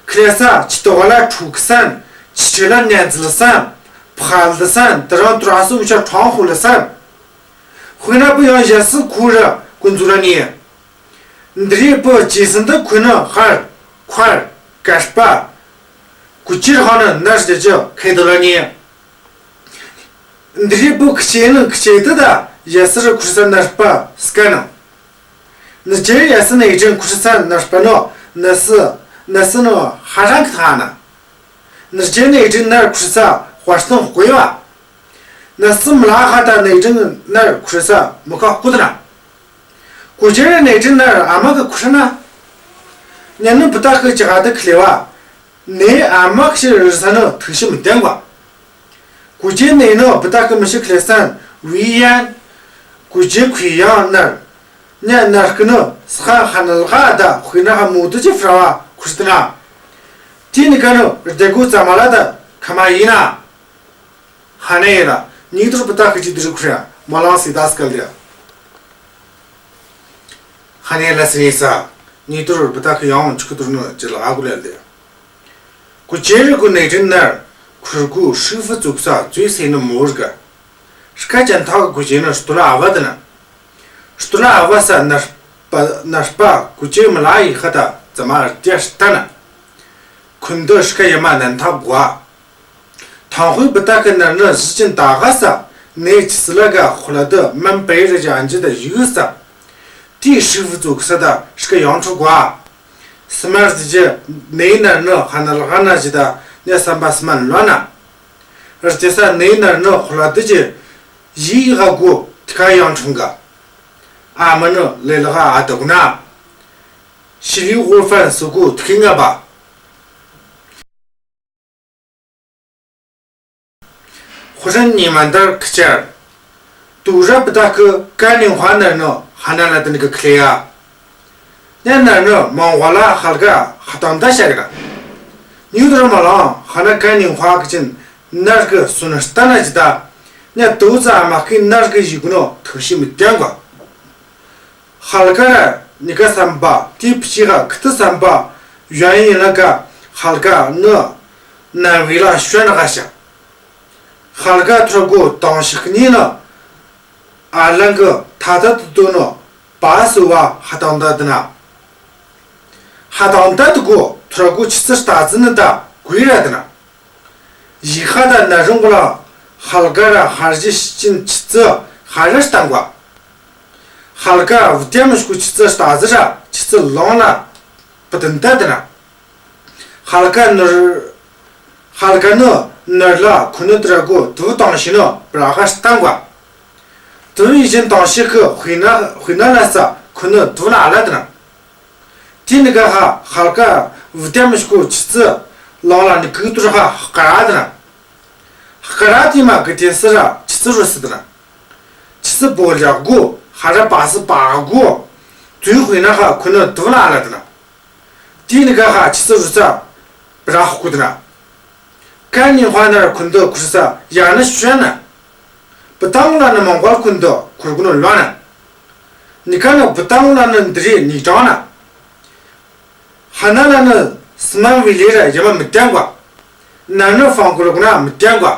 ཁ་ལེ་ས་ཅི་ཏོ་བ་ལ་ཕྲུ་གུ་སན། ཅི་ཆུ་ལ་ཉན་ཙི་ལ་སན། ཕ་ལ་སན། ཏི་རང་ཏུ་ར་སུ་བུ་ཆ་ཁྲང་ཧུ་ལ་སན། ཧུ་ན་པུ་ཡང་ཞེ་སི་ཁུ་ར་ཀུན་ཛུ་ར་ནི། འདི་རི་པུ་ཅི་སན་ད་ཁུ་ནི་ཧར་ཁར་ཀར་པ་ཀུ་ཅི་ར་ཧ་ན་ནར་ཞེ་ཅི་ཁེ་ཏོ་ལ་ནི། འདི་རི་པུ་ཁ་ཆེ་ནི་ཁ་ཆེ་ཏི་ད་ཞེ་སི་རི་ཁུ་ས་ནར་པ་སྐ་ན། ནི་ཅེ་ཡ་སི་ནེ་ཏྲིན་ཁུ་ས་ནར་པ་ནོ་ནི་སི་ནི་སི་ནོ་ཧ་རང་གི་ཐ་ན། ནི་ཅེ་ནེ་ཏྲིན་ནར་ཁུ་ས་ཧ་སྟོང་ཧུ་ཡ་བ། ནི་སི་མ་ལ་ཧ་ད་ནེ་ཏྲིན་ནར་ཁུ་ས་མུ་ཁ་ཧུ་ད་ན། ཀུ་ཅེ་ནེ་ཏྲིན་ནར་ཨ་མ་གི་ཁུ་ས་ན། ཉ་ནི་བུ་ད་ཁི་ཅི་ག་ད་ཁི་ལེ་བ། ནེ་ཨ་མ་ཁི་ཤི་རི་ས་ནི་ཐུག་ཤི་མི་ཏན་བ། ཀུ་ཅེ་ནེ་ནི་བུ་ད་ཁི་མི་ཤི་ཁི་ལེ་སན་བི་ཡན། ཀུ་ཅེ་ཁུ་ཡང་ནར། ཉ་ནར་ཀི་ནི་སི་ཁ་ཧ་ན་ལ་ག་ད་ཧུ་ན་ཧ་མུ་ཏུ་ཅི་ཧྥ་ར་བ་ཁུ་སི་ཏི་ན། ཏི་ནི་ཀ་ནི་རྡེ་གུ་ཙ་མ་ལ་ད་ཁ་མ་ཡིན་ན། ཧ་ནེ་ཡ་ལ་ཉི་དུར་བུ་ད་ཁི་ཅི་དི་རུ་ཁུ་ར་མ་ལང་སི་ད་སི་ཀལ་དི་ཡ། ཧ་ནེ་ལ་སི་ནི་ས། ཉི་དུར་བུ་ད་ཁི་ཡང་ཆུ་ཁུ་དུར་ནི་ཅི་ལ་ཨ་གུ་ལ་ལ་དི་ཡ། ཀུ་ཅེ་རི་གུ་ནེ་ཏྲིན་ནར་ཁུར་གུ་ཧྲི་ཧྥུ་ཙུག་ས་ཙུའི་སེ་ནི་མོ་རི་ག། སྐད་ཅན་ཐག་ཀུ་ཅེ་ནི་སྟུ་ལ་ཨ་བ་དི་ན། སྟུ་ལ་ཨ་བ་ས་ནར་པ་ནར་པ་ཀུ་ཅེ་མ་ལ་ཡི་ཁ་ད་ཙ་མ་ར་ཏི་ཡ་ཧྲི་ཏ་ན། ཁུན་དུ་སྐད་ཡ་མ་ནན་ཐག་གོ་ཨ། ཐང་ཧུའི་བུ་ད་ཁི་ནར་ནི་ཟི་ཅིན་ད་ག་ས་ནེ་ཆི་སི་ལ་ག་ཧུ་ལ་དི་མན་པེ་རི་ཅི་ཨན་ཅི་ད་ཡུ་ས། ཏི་ཧྲི་ཧྥུ་ཙུག་ས་ད་སྐད་ཡང་ཁྲུ་གོ་ཨ། སི་མར་ཏི་ཅི་ནེ་ནར་ནི་ཧ་ན་ལ་ཧ་ན་ཅི་ད་ཉ་སམ་པ་སི་མན་ལོ་ན། རི་ཅི་ས་ནེ་ནར་ནི་ཧུ་ལ་དི་ཅི་ཡི་ཧ་གོ་ཏི་ཁ་ཡང་ཁྲུང་ག། ཨ་མ་ནི་ལེ་ལ་ཧ་ཨ་ད་གུ་ན། ཤི་རི་ཧུ་ཧྥན་སུ་གུ་ཏི་ཁི་ང་བ། ཧུ་རན་ཉི་མ་འདར་ཁི་ཆར། ཏུ་ར་བུ་ད་ཁི་ཀ་ནི་ཧ་ནར་ནི་ཧ་ན་ལ་དི་ནི་གི་ཁི་ལེ་ཡ། ཉ་ནར་ནི་མང་བ་ལ་ཧལ་ག་ཧ་ཏང་ད་ཤ་གི་ད། ཉུ་དུ་ར་མ་ལང་ཧ་ན་ཀ་ནི་ཧ་གི་ཅིན་ནར་གི་སུ་ནར་སྟ་ན་ཅི་ད། ཉ་ཏུ་ཙ་མ་ཁི་ནར་གི་ཡི་གུ་ནོ་ཐུག་ཤི་མི་ཏན་གོ། ཧལ་ག་ར་ནི་ཀ་སམ་པ་ཏི་ཕི་ཤི་ག་ཁི་ཏི་སམ་པ་ཡོན་ཡིན་ལ་ག་ཧལ་ག་ནི་ནར་བི་ལ་ཤོན་ག་ཤ། ཧལ་ག་ཐུར་གུ་ཏང་ཤི་ཁི་ནི་ནི་ཨ་ལང་གི་ཐ་ད་ཏུ་ཏུ་ནོ་པ་སུ་བ་ཧ་ཏང་ད་དི་ན། ཧ་ཏང་ད་དི་གུ་ཐུར་གུ་ཆི་ཙི་སྟ་ཙི་ནི་ད་གུ་ཡི་ར་དི་ན། ཡི་ཁ་ད་ན་རུང་གུ་ལ་ཧལ་ག་ར་ཧར་ཇི་ཤི་ཅིན་ཆི་ཙི་ཧར་ར་སྟང་གོ། ཧལ་ག་བུ་ཏེ་མི་ཤི་གུ་ཆི་ཙི་སྟ་ཙི་ར་ཆི་ཙི་ལོང་ལ་པ་ཏན་ད་དི་ན། ཧལ་ག་ནུར་ཧལ་ག་ནུ་ནུར་ལ་ཁུ་ནུ་ཏི་ར་གུ་ཏུ་ཏང་ཤི་ནུ་པྲ་ཧ་སྟང་གོ། ཏུ་ཡི་ཅིན་ཏང་ཤི་ཁི་ཧུ་ན་ཧུ་ན་ལ་ས་ཁུ་ནུ་ཏུ་ལ་ལ་དི་ན། ཏི་ནི་ག་ཧ་ཧལ་ག་བུ་ཏེ་མི་ཤི་གུ་ཆི་ཙི་ལོང་ལ་ནི་གུ་ཏུ་ར་ཧ་ཧ་ཀ་ར་དི་ན། ཧ་ཀ་ར་ཏི་མ་གི་ཏེ་སི་ར་ཆི་ཙི་རུ་སི་དི་ན། ཆི་ཙི་བོ་ལ་གུ་ཧ་ར་པ་སི་པ་གུ་ཏུ་ཧུ་ན་ཧ་ཁུ་ནུ་ཏུ་ལ་ལ་དི་ན། ཏི་ནི་ག་ཧ་ཆི་ཙི་རུ་ས་པྲ་ཧ་གུ་དི་ན། ཀ་ནི་ཧ་ན་ར་ཁུན་དུ་ཁུར་ས་ཡ་ནི་ཤོན་ན། བུ་ཏང་ལ་ནི་མང་གོ་ཁུན་དུ་ཁུར་གུ་ནུ་ལོ་ན། ནི་ཀ་ནི་བུ་ཏང་ལ་ནི་འདི་རི་ནི་ཏང་ན། ཧ་ན་ལ་ནི་སི་མ་བི་ལི་ར་ཡ་མ་མི་ཏང་གོ། ན་ནི་ཧྥང་གུ་རུ་གུ་ན་མི་ཏང་གོ།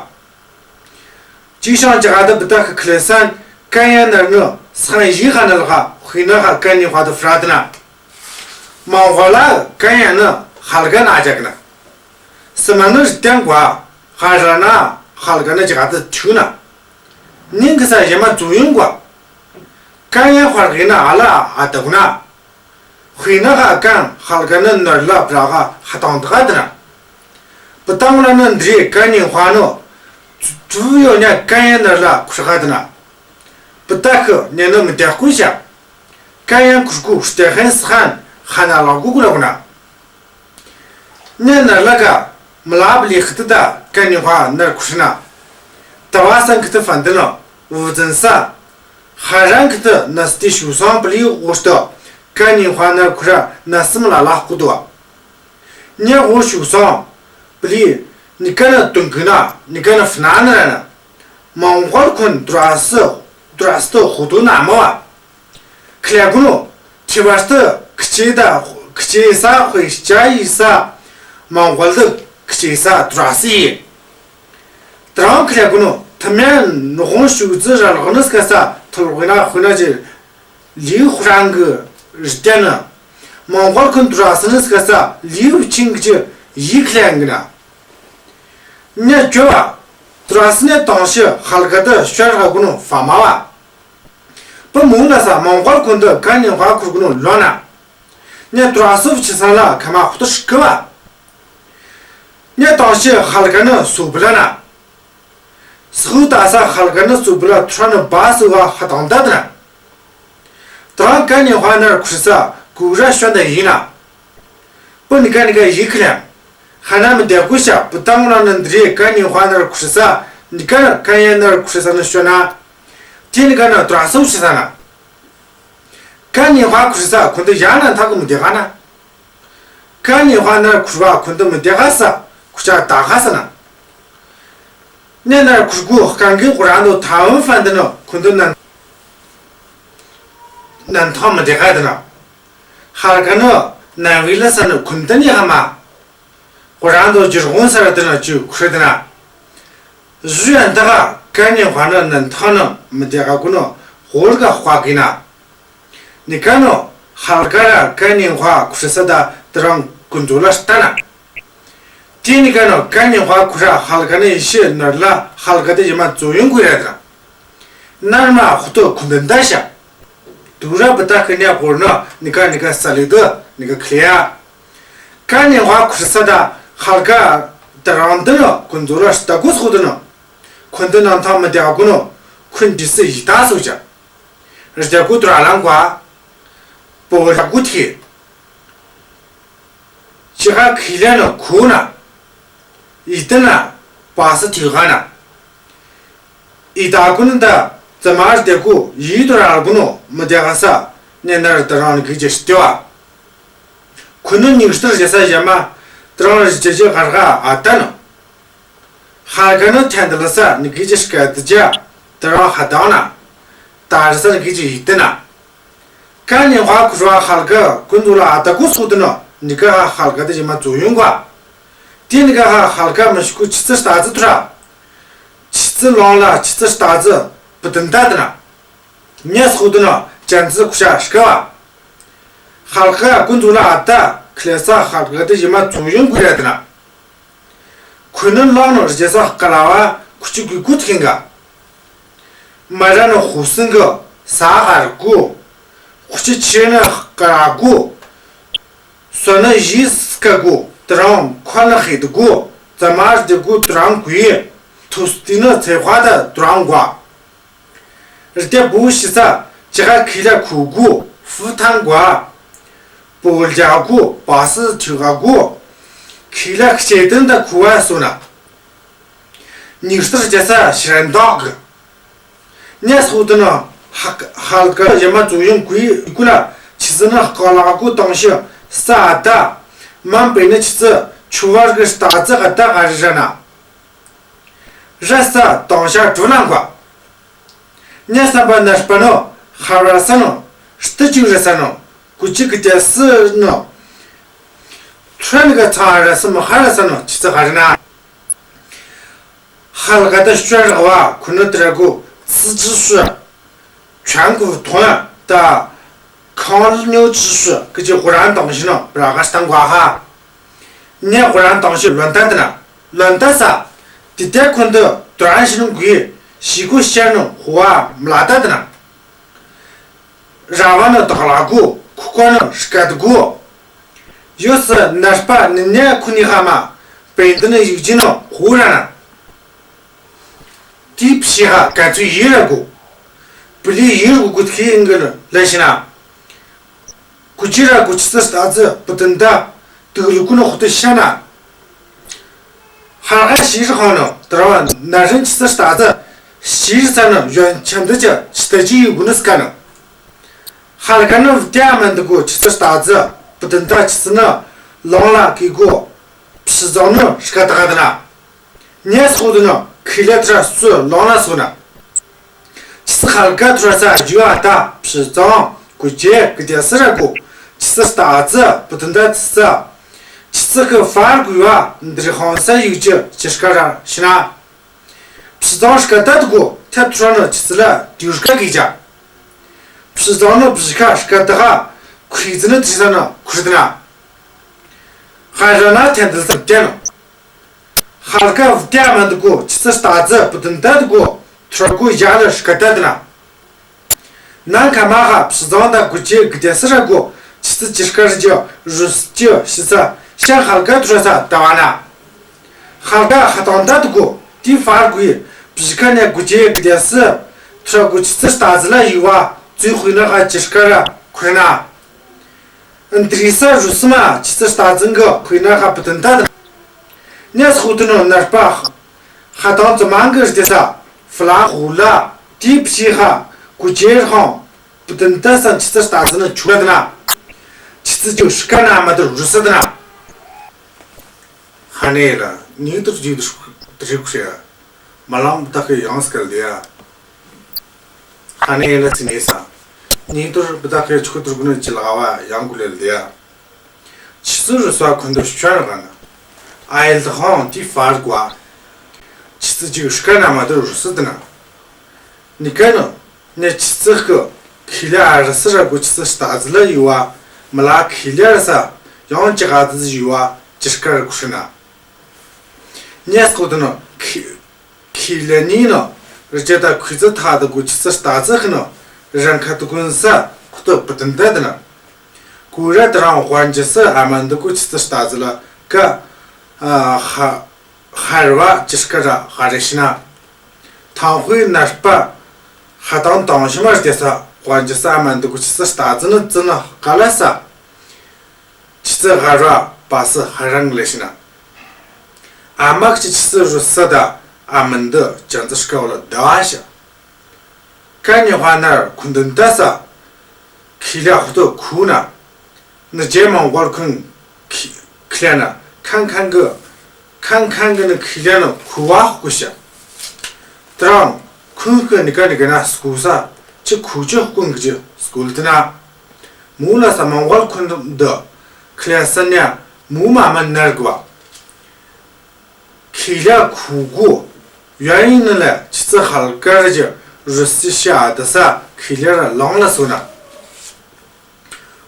ཅིག་ཤང་ཅི་ག་ད་བུ་ཏ་ཁི་ཁི་ལེ་སན་ཀན་ཡ་ནར་ནི་སང་ཡི་ཧ་ན་ལ་ཧ་ཧུའི་ན་ཧ་ཀན་ནི་ཧ་དུ་ཧྥ་ར་ཏི་ན། མང་ཧ་ལ་ཀན་ཡ་ནི་ཧལ་ག་ན་ཅག་ན། སི་མ་ནི་རི་ཏང་གོ་ཧ་ར་ན་ཧལ་ག་ན་ཅི་ག་ད་ཆུ་ན། ནིང་གི་ས་ཡ་མ་ཙུ་ཡིན་གོ། ཀན་ཡ་ཧ་ར་གི་ན་ཨ་ལ་ཨ་ད་གུ་ན། ཁོའི་ནང་ཧ་ཀན་ཧལ་ཀ་ནི་ནར་ལ་བྲ་ཧ་ཧ་ཏང་ཏག་ག་དི་ན། བུ་ཏང་ལ་ནི་འདི་རེ་ཀན་ཉི་ཧ་ནོ། ཙུ་ཡོ་ཉ་ཀན་ཡ་ནར་ལ་ཁུར་ཧ་དི་ན། བུ་ཏ་ཁི་ཉ་ནི་མི་ཏེ་ཀུ་ཤ། ཀན་ཡ་ཁུར་ཀུ་ཤ་ཏེ་ཧན་སི་ཧན་ཧ་ན་ལ་གུ་གུ་ལ་གུ་ན། ཉ་ནར་ལ་ག་མི་ལ་བི་ལི་ཁི་ཏི་ད་ཀན་ཉི་ཧ་ནར་ཁུར་ཤ་ན། ཏ་བ་སང་ཁི་ཏི་ཧྥན་ཏི་ནོ་བུ་ཙན་ས། ཧ་རང་ཁི་ཏི་ནས་ཏི་ཤུ་སང་བི་ལི་འོ་སྟོ་ཀན་ཉི་ཧ་ནར་ཁུར་ར་ནས་སི་མི་ལ་ལ་ཀུ་དོ་བ། ཉ་འོ་ཤུ་སང་བི་ལི་ནི་ཀ་ནི་ཏུང་གི་ན་ནི་ཀ་ནི་ཧྥ་ན་ན་ར་ན། མོང་གོལ་ཁུན་ཏུ་ར་སི་ཏུ་ར་སི་ཏུ་ཧུ་ཏུ་ན་མོ་བ། ཁི་ལ་གུ་ནོ་ཁྱེ་བ་སྟི་ཁི་ཆེ་ད་ཁི་ཆེ་ས་ཧུའེ་ཅ་ཡི་ས་མོང་གོལ་ཏི་ཁི་ཆེ་ས་ཏུ་ར་སི་ཡི། ཏ་རང་ཁི་ལ་གུ་ནོ་ཐ་མ་ནོ་ཧོང་ཤུ་ཙི་ར་ལག་ནི་སྐ་ས་ཐུར་གུ་ན་ཧུ་ན་ཅི་ལི་ཧུ་རང་གི་རི་ཏ་ནི། མོང་གོལ་ཁུན་ཏུ་ར་སི་ནི་སྐ་ས་ལི་ཧུ་ཆིང་གི་ཅི་ཡི་ཁི་ལ་གི་ན། ཉ་ཅོ་བ། ཏུ་ར་སི་ནི་ཏང་ཤི་ཧལ་ཀ་ཏི་ཤོར་ཧ་གུ་ནོ་ཧྥ་མ་བ། བུ་མོ་ན་ས་མོང་གོལ་ཁུན་ཏུ་ཀན་ཉི་ཧ་ཁུར་གུ་ནོ་ལོ་ན། ཉ་ཏུ་ར་སི་བུ་ཆི་ས་ལ་ཁ་མ་ཧུ་ཏུ་ཤི་ཀི་བ། ཉ་ཏང་ཤི་ཧལ་ཀ་ནི་སུ་བི་ལ་ན། སུ་ཏ་ས་ཧལ་ཀ་ནི་སུ་བི་ལ་ཐུ་ར་ནི་བ་སུ་བ་ཧ་ཏང་ཏ་ཏི་ན། ཏ་རང་ཀན་ཉི་ཧ་ནར་ཁུར་ས་གུ་ར་ཤོན་ཏ་ཡིན་ན། བུ་ནི་ཀ་ནི་ཀ་ཡི་ཁི་ལ། ཧ་ན་མི་ཏེ་ཀུ་ཤ་བུ་ཏང་ལ་ནི་འདི་རེ་ཀན་ཉི་ཧ་ནར་ཁུར་ས་ནི་ཀ་ནི་ཀན་ཡ་ནར་ཁུར་ས་ནི་ཤོན་ན། ཏེ་ནི་ཀ་ནི་ཏུ་ར་སི་བུ་ཆི་ས་ན། ཀན་ཉི་ཧ་ཁུར་ས་ཁུན་ཏུ་ཡ་ན་ཐག་གི་མི་ཏེ་ག་ན། ཀན་ཉི་ཧ་ནར་ཁུར་བ་ཁུན་ཏུ་མི་ཏེ་ག་ས་ཁུ་ཆ་ཏ་ག་ས་ན། ཉ་ནར་ཁུར་གུ་ཧ་ཀན་གི་གུ་ར་ནོ་ཐ་ཝན་ཧྥན་ཏི་ནོ་ཁུན་ཏུ་ནན་ནན་ཐང་མི་ཏེ་ག་ཏི་ན། ཧལ་ཀ་ནོ་ནན་བི་ལ་ས་ནོ་ཁུན་ཏུ་ནི་ཧ་མ། གུ་ར་ནོ་ཇིར་གོང་ས་ར་ཏི་ན་ཅུ་ཁུར་ཏི་ན། ཟུ་ཡན་ཏ་ག་ཀན་ཉི་ཧ་ནོ་ནན་ཐང་ནོ་མི་ཏེ་ག་གུ་ནོ་ཧོར་ག་ཧ་གི་ན། ནི་ཀ་ནོ་ཧལ་ཀ་ར་ཀན་ཉི་ཧ་ཁུར་ས་ད་ཏ་རང་ཀུན་ཛོ་ལ་ཤ་ཏ་ན། ཏེ་ནི་ཀ་ནོ་ཀན་ཉི་ཧ་ཁུར་ར་ཧལ་ཀ་ནི་ཡི་ཤེས་ནར་ལ་ཧལ་ཀ་ཏི་ཡི་མ་ཙོ་ཡོང་གུ་ར་ཏ་ན། ནར་མ་ཧུ་ཏོ་ཁུན་ཏུ་ད་ཤ། ཏུ་ར་བུ་ཏ་ཁི་ཉ་གོར་ནོ་ནི་ཀ་ནི་ཀ་ས་ལི་ཏི་ནི་ཀ་ཁི་ལི་ཡ། ཀན་ཉི་ཧ་ཁུར་ས་ད་ཧལ་ཀ་ཏ་རང་ཏི་ནོ་ཀུན་ཛོ་ལ་ཤ་ཏ་གུ་སུ་ཏི་ནོ། ཁུན་ཏུ་ནང་ཐང་མི་ཏེ་ག་གུ་ནོ་ཁུན་ཏི་སི་ཡི་ཏ་སུ་ཅ། རི་ཏ་གུ་ཏུ་ར་ལང་གོ་ཨ། པོ་ལ་གུ་ཐི། ཅི་ཧ་ཁི་ལ་ནོ་ཁུ་ན། ཡི་ཏི་ན་པ་སི་ཐི་ག་ན། ཡི་ཏ་གུ་ནི་ད་ཙ་མ་རི་ཏ་གུ་ཡི་ཏུ་ར་གུ་ནོ་མི་ཏེ་ག་ས་ནེ་ནར་ཏ་རང་ནི་གི་ཅི་ཤ་ཏེ་བ། ཁུ་ནི་ཉིག་སྟར་ཇེ་ས་ཇེ་མ་ཏ་རང་རི་ཅི་ཅི་གར་ག་ཨ་ཏ་ནོ། ཧལ་ཀ་ནི་ཐན་ཏ་ལ་ས་ནི་གི་ཅི་ཤ་ཀ་ཏི་ཅ་ཏ་རང་ཧ་ཏང་ན། ཏ་རི་ས་ནི་གི་ཅི་ཡི་ཏི་ན། ཀན་ཉི་ཧ་ཁུར་བ་ཧལ་ཀ་ཀུན་ཛོ་ལ་ཨ་ཏ་གུ་སུ་ཏི་ནོ་ནི་ཀ་ཧ་ཧལ་ཀ་ཏི་ཡི་མ་ཙོ་ཡོང་གོ། ཏེ་ནི་ཀ་ཧ་ཧལ་ཀ་མི་ཤི་ཀུ་ཆི་ཙི་ཤ་ཏ་ཙི་ཐུ་ར། ཆི་ཙི་ལོང་ལ་ཆི་ཙི་ཤ་ཏ་ཙི་བུ་ཏི་ན་ཏ་ཏི་ན། ཉ་སུ་ཏི་ནོ་ཅན་ཙི་ཁུ་ཤ་ཤ་ཀ་བ། ཧལ་ཀ་ཀུན་ཛོ་ལ་ཨ་ཏ་ཁི་ལ་ས་ཧལ་ཀ་ཏི་ཡི་མ་ཙོ་ཡོང་གུ་ར་ཏི་ན། ཁུ་ནི་ལོང་ནོ་རི་ཅི་ས་ཀ་ལ་བ་ཁུ་ཅི་གུ་གུ་ཐིང་ག། མ་ར་ནི་ཧུ་སིང་གི་ས་ཧར་གུ། ཁུ་ཅི་ཆི་ནི་ཀ་ར་གུ། སོ་ནི་ཡི་སི་ཀ་གུ། ཏ་རང་ཁོ་ནི་ཧེ་ཏི་གུ། ཙ་མ་རི་ཏ་གུ་ཏ་རང་གུ་ཡི། ཐུ་སི་ཏི་ནི་ཚེ་ཁ་ཏ་ཏ་རང་གུ། རི་ཏ་བུ་ཤི་ས་ཅི་ཧ་ཁི་ལ་ཁུ་གུ་ཧྥུ་ཐང་གུ། པོ་ལ་ཇ་གུ་པ་སི་ཐི་ག་གུ། ཁི་ལ་ཁི་ཅེ་ཏན་ད་ཁུ་བ་སོ་ན། ཉིག་སྟར་ཇེ་ས་ཤི་རན་དོག་གི། ཉ་སུ་ཏི་ནོ་ཧ་ཧལ་ཀ་ཡ་མ་ཙོ་ཡོང་གུ་ཡི་གུ་ལ་ཆི་ཙི་ནི་ཀ་ལ་གུ་ཏང་ཤི་ས་ཨ་ཏ། མན་པེ་ནི་ཆི་ཙི་ཆུ་བར་གི་ཤ་ཏ་ཙི་ཨ་ཏ་ག་རི་ར་ན། ར་ས་ཏང་ཤ་ཀྲུ་ལང་གོ། ཉ་སམ་པ་ནར་པ་ནོ་ཧ་ར་ས་ནོ། སྟི་ཅིག་ར་ས་ནོ། གུ་ཅིག་གི་ཏེ་སི་ནོ། ཐུ་ར་ནི་ག་ཚང་ར་ས་མ་ཧ་ར་ས་ནོ་ཆི་ཙི་ཧ་རི་ན། ཧལ་ཀ་ཏ་ཤ་ར་བ་ཁུ་ནུ་ཏི་ར་གུ་ཙི་ཙི་ཤུ། ཆང་གུ་ཐོང་ཡ་ཏ། ཁང་ལ་ཉོ་ཅི་ཤུ་གི་ཅི་ཧུ་རང་ཏང་ཤི་ནོ་ར་ག་ཤ་ཏང་གོ་ཧ། ཉ་ཧུ་རང་ཏང་ཤི་ལོན་ཏ་ཏི་ན། ལོན་ཏ་ས། ཏི་ཏེ་ཁོན་ཏུ་ཏུ་རང་ཤི་ནུ་གུ་ཡི་ཤི་གུ་ཤ་ནུ་ཧུ་བ་མ་ལ་ཏ་ཏི་ན། ར་བ་ནུ་ཏག་ལ་གུ་ཁུ་ ཁོ་ནི་སྐད་དགོ། ཡོད་སི་ནར་པ་ནི་ནི་ཁོ་ནི་ཧ་མ་པེ་འདི་ནི་ཡུག་ཅི་ནི་ཧུ་ར་ན། ཏི་ཕྱི་ཧ་ག་ཚུ་ཡི་ར་གོ། པི་ལི་ཡི་ར་གོ་གུ་ཐི་ཨིན་གི་ལ་ཤི་ན། གུ་ཅི་ར་གོ་ཆི་ཚི་ལྟ་ཚི་པི་ཏི་ཏ་དུག་ལུ་ཀུ་ནི་ཧུ་ཏི་ཤ་ན། ཧ་ག་ཤི་རི་ཧོ་ནི་ཏི་ར་བ་ན་རིན་ཆི་ཚི་ལྟ་ཚི་ཤི་རི་ས་ནི་ཡོན་ཆན་ཏི་ཅི་ཤི་ཏ་ཅི་ཡུ་གུ་ནི་སྐ་ནི། ཧ་ལ་ཀ་ནི་བི་ཏ་མན་དི་གོ་ཆི་ཚི་ལྟ་ཚི་པི་ཏི་ཏ་ཆི་ཚི་ནི་ལོང་ལ་ཀི་གོ་ཕྱི་ཚོང་ནི་སྐད་ད་ག་ད་ན། ཉེ་སོ་དི་ནི་ཁི་ལེ་ཏི་ར་སུ་ལོང་ལ་སོ་ན། ཆི་ཚི་ཧ་ལ་ཀ་ཏི་ར་ས་ཇུ་ཨ་ཏ་ཕྱི་ཚོང་གུ་ཅེ་གི་ཏེ་སི་ར་གོ་ཆི་ཚི་ལྟ་ཚི་པི་ཏི་ཏ་ཆི་ཚི། ཆི་ཚི་གི་ཧྥ་ར་གུ་ཡ་འདི་རི་ཧོང་ས་ཡུག་ཅི་ཅི་སྐད་ར་ཤི་ན། ཕྱི་ཚོང་སྐད་ད་དི་གོ་ཐེབ་ཏི་ར་ནི་ཆི་ཚི་ལ་དུ་སྐད་གི་ཅ། ཕྱི་ཚོང་ནི་བི་ཁ་སྐད་ད་ག་ཁུ་ཚི་ནི་ཏི་ས་ནི་ཁུ་ཏི་ན། ཧ་ར་ན་ཐན་དི་ལ་ས་ཏེ་ནི། ཧ་ལ་ཀ་བི་ཏ་མན་དི་གོ་ཆི་ཚི་ལྟ་ཚི་པི་ཏི་ཏ་དི་གོ་ཐུ་ར་གོ་ཡ་ལ་སྐད་ད་དི་ན། ནང་ཁ་མ་ཧ་ཕྱི་ཚོང་ད་གུ་ཅེ་གི་ཏེ་སི་ར་གོ་ཆི་ཚི་ཅི་སྐད་རི་ཅི་རུ་སི་ཅི་ཤི་ས་ཤ་ཧ་ལ་ཀ་ཏི་ར་ས་ད་བ་ན། ཧ་ལ་ཀ་ཧ་ཏང་ད་དི་གོ་ཏི་ཧྥ་ར་གུ་ཡི་བི་ཁ་ནི་གུ་ཅེ་གི་ཏེ་སི་ཐུ་ར་གོ་ཆི་ཚི་ལྟ་ཚི་ལ་ཡི་བ་ཙུ་ཧུ་ན་ཧ་ཅི་སྐད་ར་ཁུ་ན། འདི་རི་ས་རུ་སི་མ་ཆི་ཚི་ལྟ་ཚི་གི་ཧུ་ན་ཧ་པི་ཏི་ཏ་དི་ན། ཉེ་སོ་དི་ནི་ནར་པ་ཧ་ཏང་ཙི་མང་གི་རི་ཏེ་ས་ཧྥ་ལང་ཧུ་ལ་ཏི་ཕྱི་ཧ་གུ་ཅེ་རི་ཧོང་པི་ཏི་ཏ་ས་ཆི་ཚི་ལྟ་ཚི་ནི་ཆུ་ལ་དི་ན། ཆི་ཚི་ཅི་སྐད་ན་མ་དི་རུ་སི་དི་ན། ཧ་ནེ་ལ་ཉིག་ཏུར་ཇུ་དི་རི་ཁུ་ཤ་མ་ལང་བི་ཏ་ཁེ་ཡང་སྐལ་དི་ཡ། ཧ་ནེ་ལ་སི་ནེ་ས་ཉིག་ཏུར་བི་ཏ་ཁེ་ཆུ་ཁུ་ཏུར་གུ་ནི་ཅི་ལ་ག་བ་ཡང་གུ་ལེ་ལ་དི་ཡ། ཆི་ཚི་རུ་སི་བ་ཁུན་དི་ཤ་ར་ག་ན། ཨ་ཡལ་དི་ཧོང་ཏི་ཧྥ་ར་གུ་བ། ཆི་ཚི་ཅི་སྐད་ན་མ་དི་རུ་སི་དི་ན། ནི་ཀ་ནི། ནི་ཆི་ཚི་ཀི་ཁི་ལེ་ཨ་རི་སི་ར་གོ་ཆི་ཚི་ལྟ་ཚི་ལ་ཡི་བ་མི་ལ་ཁི་ལེ་ར་ས་ཡང་ཅི་ག་ཏི་ཡི་བ་ཅི་སྐད་ར་གུ་ཤི་ན། ཉེ་སོ་དི་ནི་ཁི་ཁི་ལེ་ནི་ནི་རི་ཅེ་ད་ཁུ་ཚི་ཐ་དི་གོ་ཆི་ཚི་ལྟ་ཚི་ཁི་ནི་རང་ཁ་དི་གུན་ས་ཁུ་ཏི་པི་ཏི་ཏ་དི་ན། གུ་ར་དི་རང་ཧོན་ཅི་སི་ཨ་མན་དི་གོ་ཆི་ཚི་ལྟ་ཚི་ལ་ཀ་ཨ་ཧ། ཧར་བ་ཅི་སྐད་ར་ཧ་རེ་ཤི་ན། ཐང་ཧུའི་ནར་པ་ཧ་ཏང་ཏང་ཤི་མ་ར་ཏེ་ས་ཧོན་ཅི་སི་ཨ་མན་དི་གོ་ཆི་ཚི་ལྟ་ཚི་ནི་ཙི་ནི་ཀ་ལ་ས། ཆི་ཚི་ཧར་བ་པ་སི་ཧ་རང་ལེ་ཤི་ན། ཨ་མ་ཁི་ཆི་ཚི་རུ་སི་ད་ཨ་མན་དི་ཅན་ཙི་སྐད་བ་ལ་ད་བ་ཤ། ཀ་ནི་ཧ་ནར་ཁུན་དི་ཏ་ས་ཁི་ལེ་ཧུ་ཏི་ཁུ་ན། ནི་ཇེ་མང་གོལ་ཁུན་ཁི་ཁི་ལེ་ན་ཁན་ཁན་གི་ཁན་ཁན་གི་ནི་ཁི་ལེ་ན་ཁུ་བ་ཧུ་ཤ། ཏི་རང་ཁུན་ཁི་ནི་ཀ་ནི་ཀ་ན་སྐུ་ས་ཅི་ཁུ་ཅི་ཧུ་ཀུན་གི་ཅི་སྐུལ་ཏི་ན། མུ་ལ་ས་མང་གོལ་ཁུན་དི་ཁི་ལེ་ས་ནི་མུ་མ་མ་ནར་གི་བ། ཁི་ལེ་ཁུ་གུ་ཡ་ཡིན་ནི་ལ་ཆི་ཚི་ཧལ་ཀ་ར་ཅི་རུ་སི་ཤ་ཨ་ཏི་ས་ཁི་ལེ་ར་ལང་ལ་སོ་ན།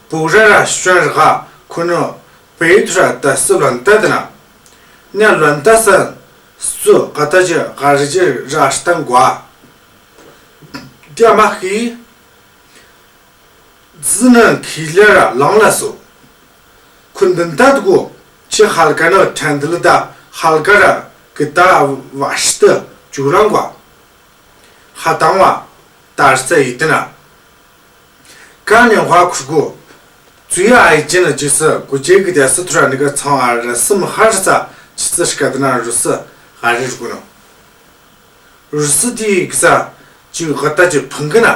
བུ་ར་ར་ཤོན་ར་ཁུ་ནི་པེ་ཐུ་ར་ཏ་སི་ལོན་ཏ་དི་ན། ནི་ལོན་ཏ་ས་སུ་ཀ་ཏ་ཅི་ག་རི་ཅི་ར་ཤ་ཏང་གོ། ཏི་ཨ་མ་ཁི། ཙི་ནི་ཁི་ལེ་ར་ལང་ལ་སོ། ཁུན་དི་ཏ་དི་གོ་ཆི་ཧལ་ཀ་ནི་ཁྲན་དི་ལི་ད་ཧལ་ཀ་ར་ཀི་ཏ་བ་ཤི་ཏི་ཅུ་རང་གོ། ཧ་ཏང་བ་ཏར་ས་ཡི་ཏི་ན། ཀ་ནི་ཧ་ཁུ་གུ་ཙུ་ཡ་ཨའི་ཅི་ནི་ཅི་སི་གུ་ཅེ་གི་ཏེ་སི་ཐུ་ར་ནི་ཀ་ཚང་ཨ་ར་སི་མི་ཧ་ར་ས་ཆི་ཚི་ཤ་ཀ་ཏི་ན་རུ་སི་ཧ་རི་རུ་གུ་ནོ། རུ་སི་ཏི་གི་ས་ཅི་གི་ཧ་ཏ་ཅི་ཕང་གི་ན།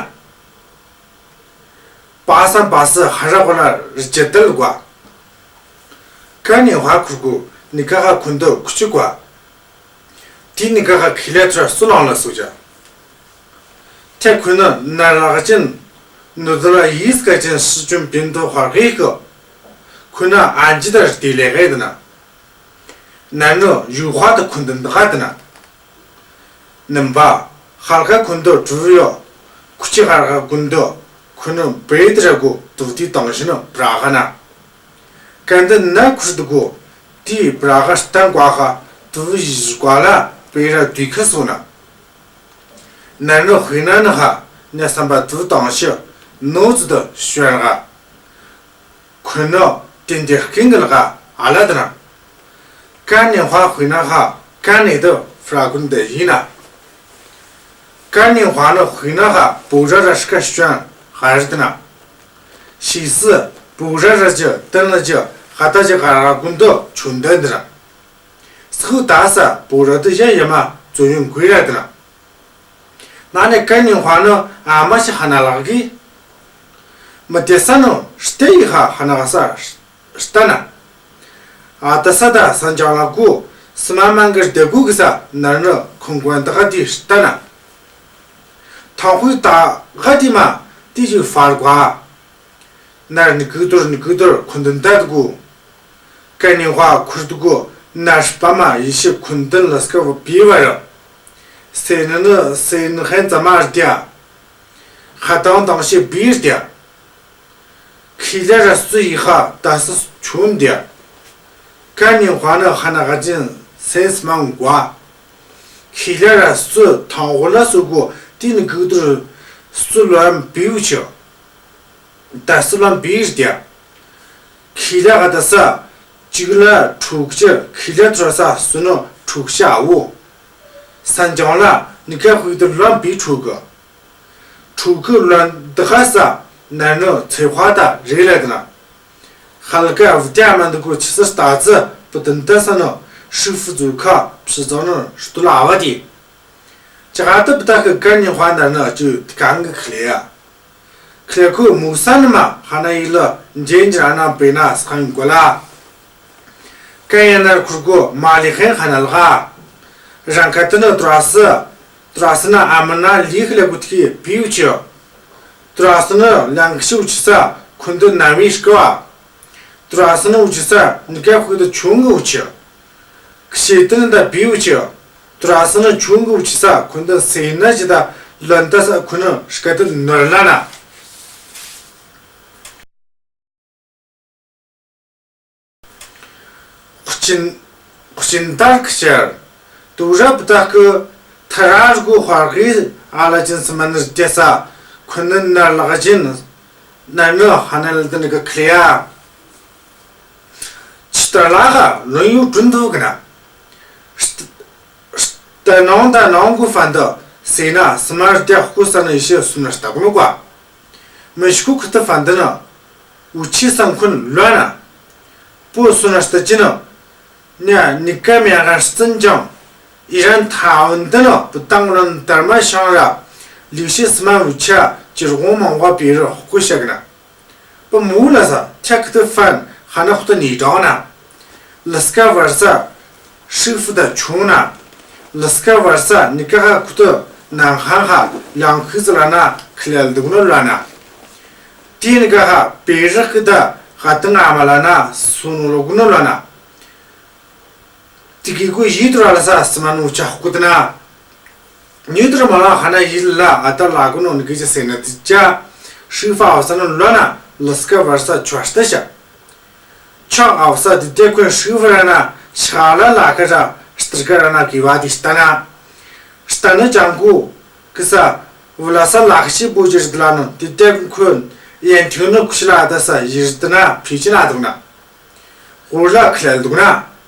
པ་སང་པ་སི་ཧ་ར་གོ་ལ་རི་ཅེ་ཏལ་གོ། ཀ་ནི་ཧ་ཁུ་གུ་ནི་ཀ་ཧ་ཁུན་དི་ཁུ་ཅི་གོ། ཏི་ནི་ཀ་ཧ་ཁི་ལེ་ཐུ་ར་སུ་ལང་ལ་སུ་ཅ། ཐེ་ཁུ་ནི་ན་རག་ཅན་ནུ་དི་ལ་ཡིས་ཀ་ཅན་སི་ཅུན་པིན་དོ་ཧ་གི་ཀ། ཁུ་ནི་ཨན་ཅི་ད་རི་ཏི་ལེ་གེ་དི་ན། ན་ནུ་ཡུ་ཧ་དི་ཁུན་དི་ཧ་དི་ན། ནམ་བ་ཧལ་ཁ་ཁུན་དི་ཀྲུ་ཡོ། ཁུ་ཅི་ཧལ་ཁ་ཀུན་དི་ཁུ་ནི་པེ་ཏི་ར་གུ་ཏུ་ཏི་ཏང་ཤི་ནི་པྲ་ཧ་ན། ཀན་དི་ན་ཁུར་དི་གུ་ཏི་པྲ་ཧ་སྟན་གོ་ཧ་ཏུ་ཡི་གོ་ལ་པེ་ར་དུ་ཁ་སུ་ན། ན་ནི་ཧི་ན་ནི་ཧ་ནི་སམ་པ་ཏུ་ཏང་ཤི་ནོ་ཙི་དི་ཤོན་ཧ། ཁོ་ནི་དེ་འདི་རྐྱེན་གི་ལག་ག་ཨ་ལ་དེ་ན། ཀན་ནི་ཧྭ་དཔེར་ན་ཧ་ཀན་ནི་དེ་ཧྥ་ར་གུན་དེ་ཡིན་ན། ཀན་ནི་ཧྭ་ནི་དཔེར་ན་ཧ་བོད་ར་ར་སྐད་ཤོད་ཧ་ར་དེ་ན། ཕྱིས་སུ་བོད་ར་ར་ཇི་དེ་ན་ཇི་ཧ་ད་ཇི་ཧ་ར་གུན་དེ་ཆུན་དེ་འདི་ར། སུ་ད་ས་བོད་ར་དེ་ཡ་ཡ་མ་ཙོ་ཡོང་གུ་ར་དེ་ན། ན་ནི་ཀན་ནི་ཧྭ་ནི་ཨ་མ་ཞིག་ཧ་ན་ལག་གི། མི་དེ་ས་ནི་ལྟེ་ཡི་ཧ་ཧ་ན་ག་ས་ལྟ་ན། ཨ་ད་ས་ད་ས་འཇང་ལ་གུ་སི་མ་མང་གི་ལྟེ་གུ་གི་ས་ནར་ནི་ཁོང་གོན་ད་ག་དེ་ལྟ་ན། ཐང་ཧུའི་ད་ག་དེ་མ་དེ་ཞིག་ཧྥ་ར་གོ་ཨ། ནར་ནི་གུ་དོར་ནི་གུ་དོར་ཁུན་དུན་ད་དུ་གུ། ཀན་ནི་ཧྭ་ཁུར་དུ་གུ་ནར་སྤ་མ་ཡི་ཤི་ཁུན་དུན་ལ་སྐབས་བི་བ་ར། སེ་ནི་ནི་སེ་ནི་ཧན་ཙ་མ་ར་དེ་ཡ། ཧ་དང་དང་ཤི་བི་ར་དེ་ཡ། ཁི་ལ་ར་སུ་ཡི་ཧ་ད་སུ་ཆུན་དེ་ཡ། ཀན་ནི་ཧྭ་ནི་ཧ་ན་ག་ཅིན་སེན་སི་མང་གོ་ཨ། ཁི་ལ་ར་སུ་ཐང་ཧུ་ལ་སུ་གུ་དེ་ནི་གུ་དོར་སུ་ལོན་བི་བུ་ཆི། ད་སུ་ལོན་བི་ར་དེ་ཡ། ཁི་ལ་ག་ད་ས་ཅིག་ལ་ཕྲུ་གུ་ཅི་ཁི་ལ་ཐུར་ས་སུ་ནི་ཕྲུ་གུ་ཅི་ཨ་བོ། སན་ཅང་ལ་ནི་ཀ་ཧུའི་དུ་ལོན་བི་ཕྲུ་གུ། ཕྲུ་གུ་ལོན་དི་ཧ་ས་ནར་ནི་ཚེ་ཧྭ་ད་རེ་ལ་དི་ན། ཧལ་ཀ་བུ་ཏ་མན་དི་གུ་ཆི་སི་ལྟ་ཙི་བུ་དི་ནི་ད་ས་ནི་ཧྲི་ཧྥུ་ཛུ་ཁ་ཕྱི་ཙང་ནི་ཧྲི་ཏུ་ལ་ཨ་བ་དི། ཅི་ག་ཏི་བུ་ཏ་ཁི་ཀན་ནི་ཧྭ་ནར་ནི་ཅུ་དི་ཀང་གི་ཁི་ལེ་ཡ། ཁི་ལེ་ཁུ་མུ་ས་ནི་མ་ཧ་ན་ཡི་ལི་འཇེན་ཇི་ར་ན་པེ་ན་སི་ཁན་གོ་ལ། ཀན་ཡ་ནར་ཁུར་གུ་མ་ལི་ཧན་ཧ་ན་ལ་ག། རང་ཁ་ཏི་ནི་ཏུ་ར་སི། ཏུ་ར་སི་ནི་ཨ་མ་ན་ལི་ཁི་ལེ་གུ་ཐི་བི་བུ་ཆི། ཏུ་ར་སི་ནི་ལང་ཁི་ཤི་བུ་ཆི་ས་ཁུན་དི་ན་མི་ཤི་ཀ་བ། ཏུ་ར་སི་ནི་བུ་ཆི་ས་ནི་ཀ་ཧུ་དི་ཆུང་གི་བུ་ཆི། ཁི་ཤི་ཏི་ནི་ད་བི་བུ་ཆི། ཏུ་ར་སི་ནི་ཆུང་གི་བུ་ཆི་ས་ཁུན་དི་སེ་ན་ཅི་ད་ལོན་ད་ས་ཁུ་ནི་ཤི་ཀ་ཏི་ནོར་ལ་ན། ཁུ་ཅིན་ཁུ་ཅིན་ཏར་ཁི་ཆར། ཏུ་ར་བུ་ཏ་ཁི་ཐ་ར་རུ་གུ་ཧོར་གི་ཨ་ལ་ཅིན་སི་མ་ནི་ར་ཏེ་ས་ཁུ་ནི་ནར་ལ་ག་ཅིན་ནར་ནི་ཧ་ན་ལ་དི་ནི་གི་ཁི་ལེ་ཡ། ཆི་ཏ་ལ་ག་ལོན་ཡུ་ཀྲུན་དུ་གི་ན། ཏ་ནང་ཏ་ནང་གུ་ཧྥན་དི་སེ་ན་སི་མ་ར་ཏེ་ཧུ་ས་ནི་ཡི་ཤི་སུ་ནི་ལྟ་གུ་ནོ་ག། མི་ཤི་ཁུ་ཁི་ཏི་ཧྥན་དི་ནི་ཝུ་ཆི་སང་ཁུན་ལོན་ན། པོ་སུ་ནི་ལྟ་ཅི་ནི། ནི་ནི་ཀ་མེ་ག་སི་ཙིན་ཅང་ཨི་རན་ཐའོ་ཝན་དི་ནི་བུ་ཏང་ལོན་དར་མ་ཤང་ར་ལིའུ་ཤི་སི་མ་ཝུ་ཆ་ཅི་རུ་གོང་མང་བ་པེ་རུ་ཧུ་ཀུ་ཤ་གི་ན། པ་མུ་ལ་ས་ཁྱ་ཁི་ཏི་ཧྥན་ཧ་ན་ཁུ་ཏི་ནི་ཏོང་ན། ལི་སྐ་བར་ས་ཧྲི་ཧྥུ་ད་ཆུང་ན། ལི་སྐ་བར་ས་ནི་ཀ་ཧ་ཁུ་ཏི་ནང་ཧང་ཧ་ལང་ཁི་ཙི་ལ་ན་ཁི་ལེ་ལ་དུག་ནོ་ལ་ན། ཏི་ནི་ཀ་ཧ་པེ་རི་ཁི་ད་ཧ་ཏི་ང་མ་ལ་ན་སུ་ནོ་ལོ་གུ་ནོ་ལ་ན། ཏི་གི་གུ་ཡི་ཏུ་ར་ལ་ས་སི་མ་ནུ་ཆ་ཧུ་ཀུ་ཏི་ན། ཉི་ཏུ་ར་མ་ལ་ཧ་ན་ཡི་ལ་ཨ་ཏ་ལ་གུ་ནོ་ནི་གི་ཅི་སེ་ན་ཏི་ཅ། ཧྲི་ཧྥ་ཨ་ས་ནོ་ལོ་ན་ལི་སྐ་བར་ས་ཆོ་ཤྟ་ཤ། ཆོ་ཨ་ས་ཏི་ཏེ་ཁུན་ཧྲི་ཧྥ་ར་ན་ཤ་ལ་ལ་ཁ་ར་སྟར་ཀ་ར་ན་གི་བ་ཏི་ཤྟ་ན། ཤྟ་ན་ཅང་གུ་ཀི་ས་བུ་ལ་ས་ལ་ཁ་ཤི་བུ་ཅི་རི་ཏི་ལ་ནོ་ཏི་ཏེ་ཁུན་ཡན་ཐུ་ནོ་ཁུ་ཤི་ལ་ཨ་ཏ་ས་ཡི་རི་ཏི་ན་ཕི་ཅི་ན་དུག་ན། ཧོར་ལ་ཁི་ལ་དུག་ན།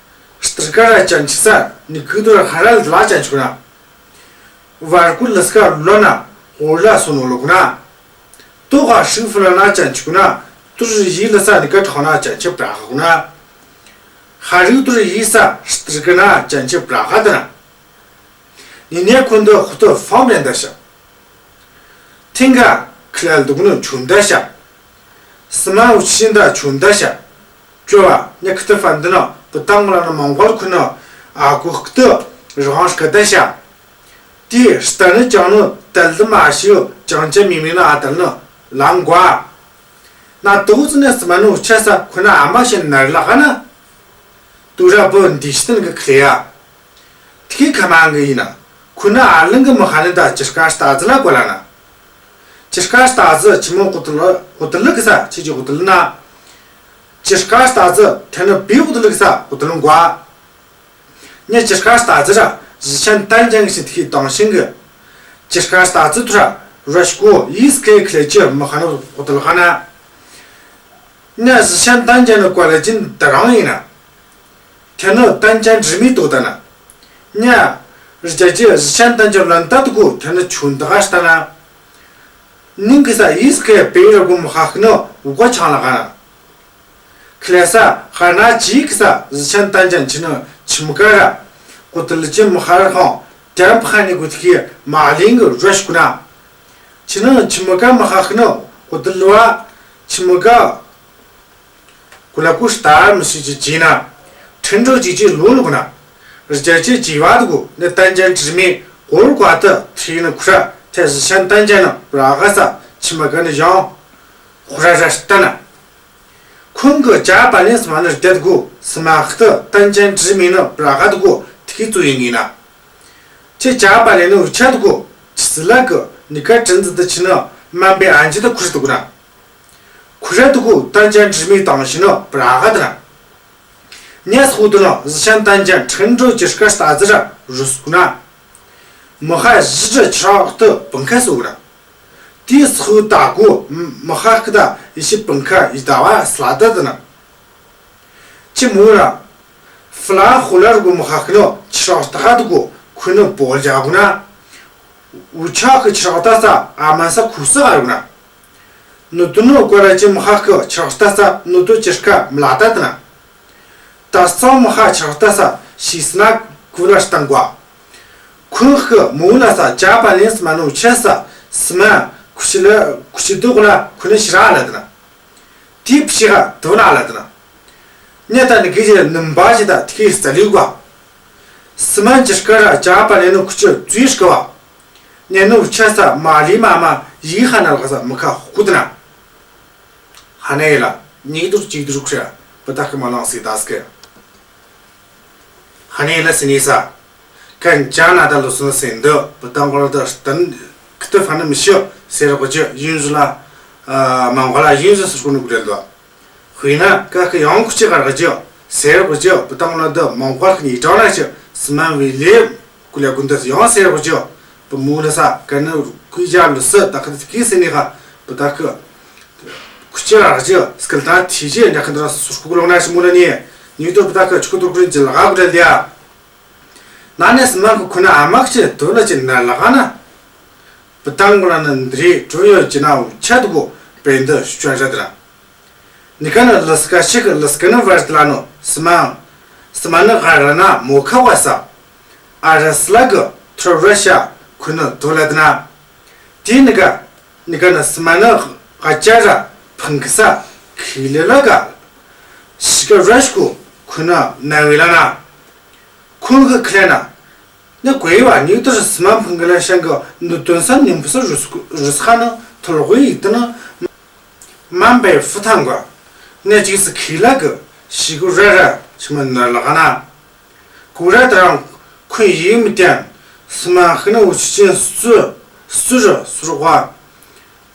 སྟར་ཀ་ར་ཅན་ཅི་ས་ནི་ཁུ་ཏུ་ར་ཧ་ར་ལ་ཅན་ཅི་གུ་ན། བར་ཀུ་ལི་སྐ་ལོ་ན་ཧོར་ལ་སོ་ནོ་ལོ་གུ་ན། ཏོ་ག་ཧྲི་ཧྥུ་ལ་ན་ཅན་ཅི་གུ་ན། ཏུ་རི་ཡི་ལ་ས་ནི་ཀ་ཐོ་ན་ཅན་ཅི་པྲ་ཧ་གུ་ན། ཧ་རི་ཏུ་རི་ཡི་ས་སྟར་ཀ་ན་ཅན་ཅི་པྲ་ཧ་ཏི་ན། ནི་ནེ་ཁུན་དི་ཧུ་ཏུ་ཧྥང་མེན་ད་ཤ། ཐིང་ག་ཁི་ལ་དུག་ནོ་ཆུན་ད་ཤ། སི་མ་ཝུ་ཆི་ད་ཆུན་ད་ཤ། ཅོ་བ་ནི་ཁི་ཏི་ཧྥན་དི་ནོ་བུ་ཏང་ལ་ནོ་མང་གོར་ཁུ་ནོ་ཨ་གུ་ཧུ་ཏུ་རང་ཤ་ད་ཤ། ཏི་ཤྟ་ནི་ཅང་ནོ་ཏལ་དི་མ་ཤི་ཡོ་ཅང་ཅ་མི་མི་ནོ་ཨ་ཏལ་ནོ་ལང་གོ་ཨ། ན་ཏོ་ཙི་ནི་སི་མ་ནུ་ཆ་ས་ཁུ་ན་ཨ་མ་ཤི་ནར་ལ་ག་ན། ཏུ་ར་བུ་འདི་ཤི་ཏན་གི་ཁི་ལེ་ཡ། ཏི་ཁི་ཁ་མང་གི་ཡིན་ན། ཁུ་ན་ཨ་ལིང་གི་མི་ཧ་ནི་ད་ཅི་ཀ་ཤྟ་ཙི་ལ་གོ་ལ་ན། ཅི་ཀ་ཤྟ་ཙི་ཅི་མོ་ཧུ་ཏུ་ལི་ཧུ་ཏུ་ལི་གི་ས་ཅི་ཅི་ཧུ་ཏུ་ལི་ན། ཅི་ཀ་ཤྟ་ཙི་ཐེ་ནི་བི་ཧུ་ཏུ་ལི་གི་ས་ཧུ་ཏུ་ལི་གོ་ཨ། ནི་ཅི་ཀ་ཤྟ་ཙི་ར་ཞི་ཆན་ཏན་ཅན་གི་ཤི་ཏི་ཁི་དང་ཤིང་གི། ཅི་ཀ་ཤྟ་ཙི་ཐུ་ར་ར་ཤི་གོ་ཡིས་ཁི་ཁི་ལེ་ཅི་མི་ཧ་ནི་ཧུ་ཏུ་ལི་ཧ་ན། ནི་གཟི་ཆེན་ཏན་ཅན་ནི་བཀའ་ལ་ཅི་ད་རང་ཡིན་ན། ཐེ་ནི་ཏན་ཅན་དྲི་མེད་དོ་ད་ན། ནི་རི་རྒྱ་ཅི་གཟི་ཆེན་ཏན་ཅན་ལོན་ཏ་དུ་གོ་ཐེ་ནི་ཆུན་ཏ་ག་ཤ་ཏ་ན། ནིང་གི་ས་ཡིས་ཀེ་པེ་ར་གོ་མི་ཧ་ཁི་ནི་འུ་གོ་ཆང་ལ་ག་ན། ཁི་ལེ་ས་ཧ་ན་ཅི་གི་ས་གཟི་ཆེན་ཏན་ཅན་ཆི་ནི་ཆི་མི་ཀ་ར་གོ་ཏི་ལི་ཅི་མི་ཧ་ར་ཁང་ཏེམ་ཕ་ནི་གོ་ཐི་ཀི་མ་ལིང་གི་རོ་ཤ་གུ་ན། ཆི་ནི་ཆི་མི་ཀ་མི་ཧ་ཁི་ནི་གོ་ཏི་ལི་བ་ཆི་མི་ཀ་གུ་ལ་གུ་སྟར་མི་ཤི་ཅི་ཅི་ན། ཁྲིན་ཀྲོ་ཅི་ཅི་ལུ་ལུ་གུ་ན། རི་རྒྱ་ཅི་ཅི་བ་དུ་གུ་ནི་ཏན་ཅན་དྲི་མེད་གོར་གོ་ཏི་ཐི་ནི་ཁུ་ར་ཐེ་གཟི་ཆེན་ཏན་ཅན་ནི་བྲ་ག་ས་ཆི་མི་ཀ་ནི་ཡང་ཧུ་ར་ར་སྟ་ན། ཁོང་གི་ཅ་པ་ལིན་སི་མ་ནི་རྒྱ་དུ་གུ་སི་མ་ཧི་ཏི་ཏན་ཅན་དྲི་མེད་ནི་བྲ་ག་དུ་གུ་ཐི་ཙུ་ཡིན་ཡིན་ན། ཅི་ཅ་པ་ལིན་ནི་འུ་ཆ་དུ་གུ་ཅི་སི་ལ་གི་ནི་ཀ་ཏྲིན་ཙི་ཏི་ཆི་ནི་མན་པེ་ཨན་ཅི་ཏི་ཁུ་རི་དུ་གུ་ན། ཁུ་རི་དུ་གུ་ཏན་ཅན་དྲི་མེད་དང་ཞི་ནི་བྲ་ག་དི་ན། ཉེ་སི་ཧུ་དུ་ནི་གཟི་ཆེན་ཏན་ཅན་ཁྲིན་ཀྲོ་ཅི་སྐ་སྟ་ཙི་ར་རུ་སུ་གུ་ན། མི་ཧ་ཞི་ཏྲི་ཆི་རག་ཏི་པིང་ཁ་སུ་གུ་ན། ཏི་སི་ཧུ་ཏ་གུ་མི་ཧ་ཁི་ཏ་ཡི་ཤི་པིང་ཁ་ཡི་ཏ་བ་སི་ལ་ཏ་དི་ན། ཅི་མུ་ར། ཧྥི་ལ་ཧུ་ལ་རུ་གུ་མི་ཧ་ཁི་ནི་ཆི་རག་ཏ་ཧ་དུ་གུ་ཁུ་ནི་བོ་ལ་ཇ་གུ་ན། འུ་ཆ་ཁི་ཆི་རག་ཏ་ས་ཨ་མ་ས་ཁུ་སི་ཧ་རུ་གུ་ན། ནུ་ཏུ་ནུ་ཀོ་ར་ཅི་མི་ཧ་ཁི་ཆི་རག་ཏ་ས་ནུ་ཏུ་ཅི་སྐ་མི་ལ་ཏ་དི་ན། ཏ་སང་མི་ཧ་ཆི་རག་ཏ་ས་ཤི་སི་ན་གུ་ལ་སྟང་གོ། ཁུ་ཧི་མུ་ལ་ས་ཅ་པ་ལིན་སི་མ་ནུ་ཆེ་ས་སི་མ་ཁུ་ཤི་ལ་ཁུ་ཤི་དུ་གུ་ལ་ཁུ་ནི་ཤི་ར་ལ་དི་ན། ཏི་ཕི་ཤི་ཧ་དུ་ན་ལ་དི་ན། ཉེ་ཏ་ནི་གི་ཇི་ནིམ་བ་ཇི་ཏ་ཐི་ཁི་སི་ལི་གོ། སི་མ་ཅི་སྐ་ར་ཅ་པ་ལིན་ནུ་ཁུ་ཆུ་ཙུ་ཤི་གོ་བ། ཉེ་ནུ་ཆེ་ས་མ་ལི་མ་མ་ཡི་ཧ་ན་ལ་ག་ས་མི་ཁ་ཧུ་དི་ན། ཧ་ནེ་ལ་ཉིག་དུར་ཅིག་དུར་ཁྲ་བུ་ཏ་ཁི་མ་ལང་སི་ཏ་སི་ཀེ། ཧ་ནེ་ལ་སི་ནི་ས། ཀན་ཅ་ན་ཏ་ལུ་སུན་སེན་དུ་བུ་ཏང་གོ་ལ་ཏ་སྟན་ཁི་ཏུ་ཧ་ནི་མི་ཤི་སེ་ར་གོ་ཅི་ཡུན་ཟུ་ལ། མང་གོ་ལ་ཡུན་ཟུ་སུ་ཀུ་ནུ་གུ་ལེ་དོ། ཧུའི་ན་ཀ་ཁི་ཡང་ཁུ་ཅི་གར་ག་ཅི་སེ་ར་གོ་ཅི་བུ་ཏང་གོ་ལ་ཏ་མང་གོ་ལ་ཁི་ནི་ཏྲོ་ན་ཅི་སི་མ་བི་ལེ་གུ་ལེ་གུན་ཏ་ཡང་སེ་ར་གོ་ཅི་བུ་མུ་ལ་ས་ཀ་ནི་གུ་ཡ་ལུ་སི་ཏ་ཁི་ཏུ་ཁི་སི་ནི་ཧ་བུ་ཏ་ཁི། ཁུ་ཅི་རག་ཅི་སྐལ་ཏ་ཐི་ཅི་ཉ་ཁན་ཏ་ར་སུར་ཁུ་ལོང་ན་ཤི་མུ་ལ་ནི་ཉུ་ཏོ་བུ་ཏ་ཁི་ཆུ་ཁུ་ཏུར་ཁུ་རིན་ཅི་ལ་ག་གུ་ར་ལི་ཡ། ན་ནེ་སི་མ་ཁུ་ཁུ་ན་ཨ་མ་ཁི་ཅི་ཏུ་ལ་ཅི་ན་ལ་ག་ན། བུ་ཏང་གོ་ལ་ནི་འདི་རི་ཀྲུ་ཡོ་ཅི་ན་འུ་ཆ་དུ་གོ་པེན་ཏི་ཤུ་ཅ་ར་ཏི་ར། ནི་ཀ་ནི་ལི་སི་ཀ་ཤི་ཁི་ལི་སི་ཀ་ནི་བར་ཏི་ལ་ནོ་སི་མ། སི་མ་ནི་ག་ར་ན་མོ་ཁ་བ་ས། ཨ་ར་སི་ལ་གི་ཐུར་ར་ཤ་ཁུ་ནི་ཏུ་ལ་ཏི་ན། ཏི་ནི་ཀ་ནི་ཀ་ནི་སི་མ་ནི་ག་ཅ་ར་ཕང་གི་ས་ཁི་ལི་ལ་ག་ཤི་ཀ་ར་ཤ་ཁུ་ཁུ་ནི་ན་བི་ལ་ན། ཁུ་ནི་ཁི་ལེ་ན། ནི་གོ་ཡི་བ་ཉིག་ཏུ་སི་མ་ཕང་གི་ལ་ཤང་གི་ནུ་ཏུན་ས་ནིམ་པུ་སི་རུ་སི་རུ་སི་ཁ་ནི་ཐུར་གོ་ཡི་ཏི་ནི། མན་པེ་ཧྥུ་ཐང་གོ། ནེ་ཅིག་སི་ཁི་ལ་གི་ཤི་གུ་ར་ར་ཤི་མ་ན་ལ་ག་ན། གུ་ར་ཏ་རང་ཁུ་ཡི་མི་ཏན་སི་མ་ཁི་ནི་འུ་ཆི་ཅན་སུ་སུ་རུ་སུ་རུ་གོ།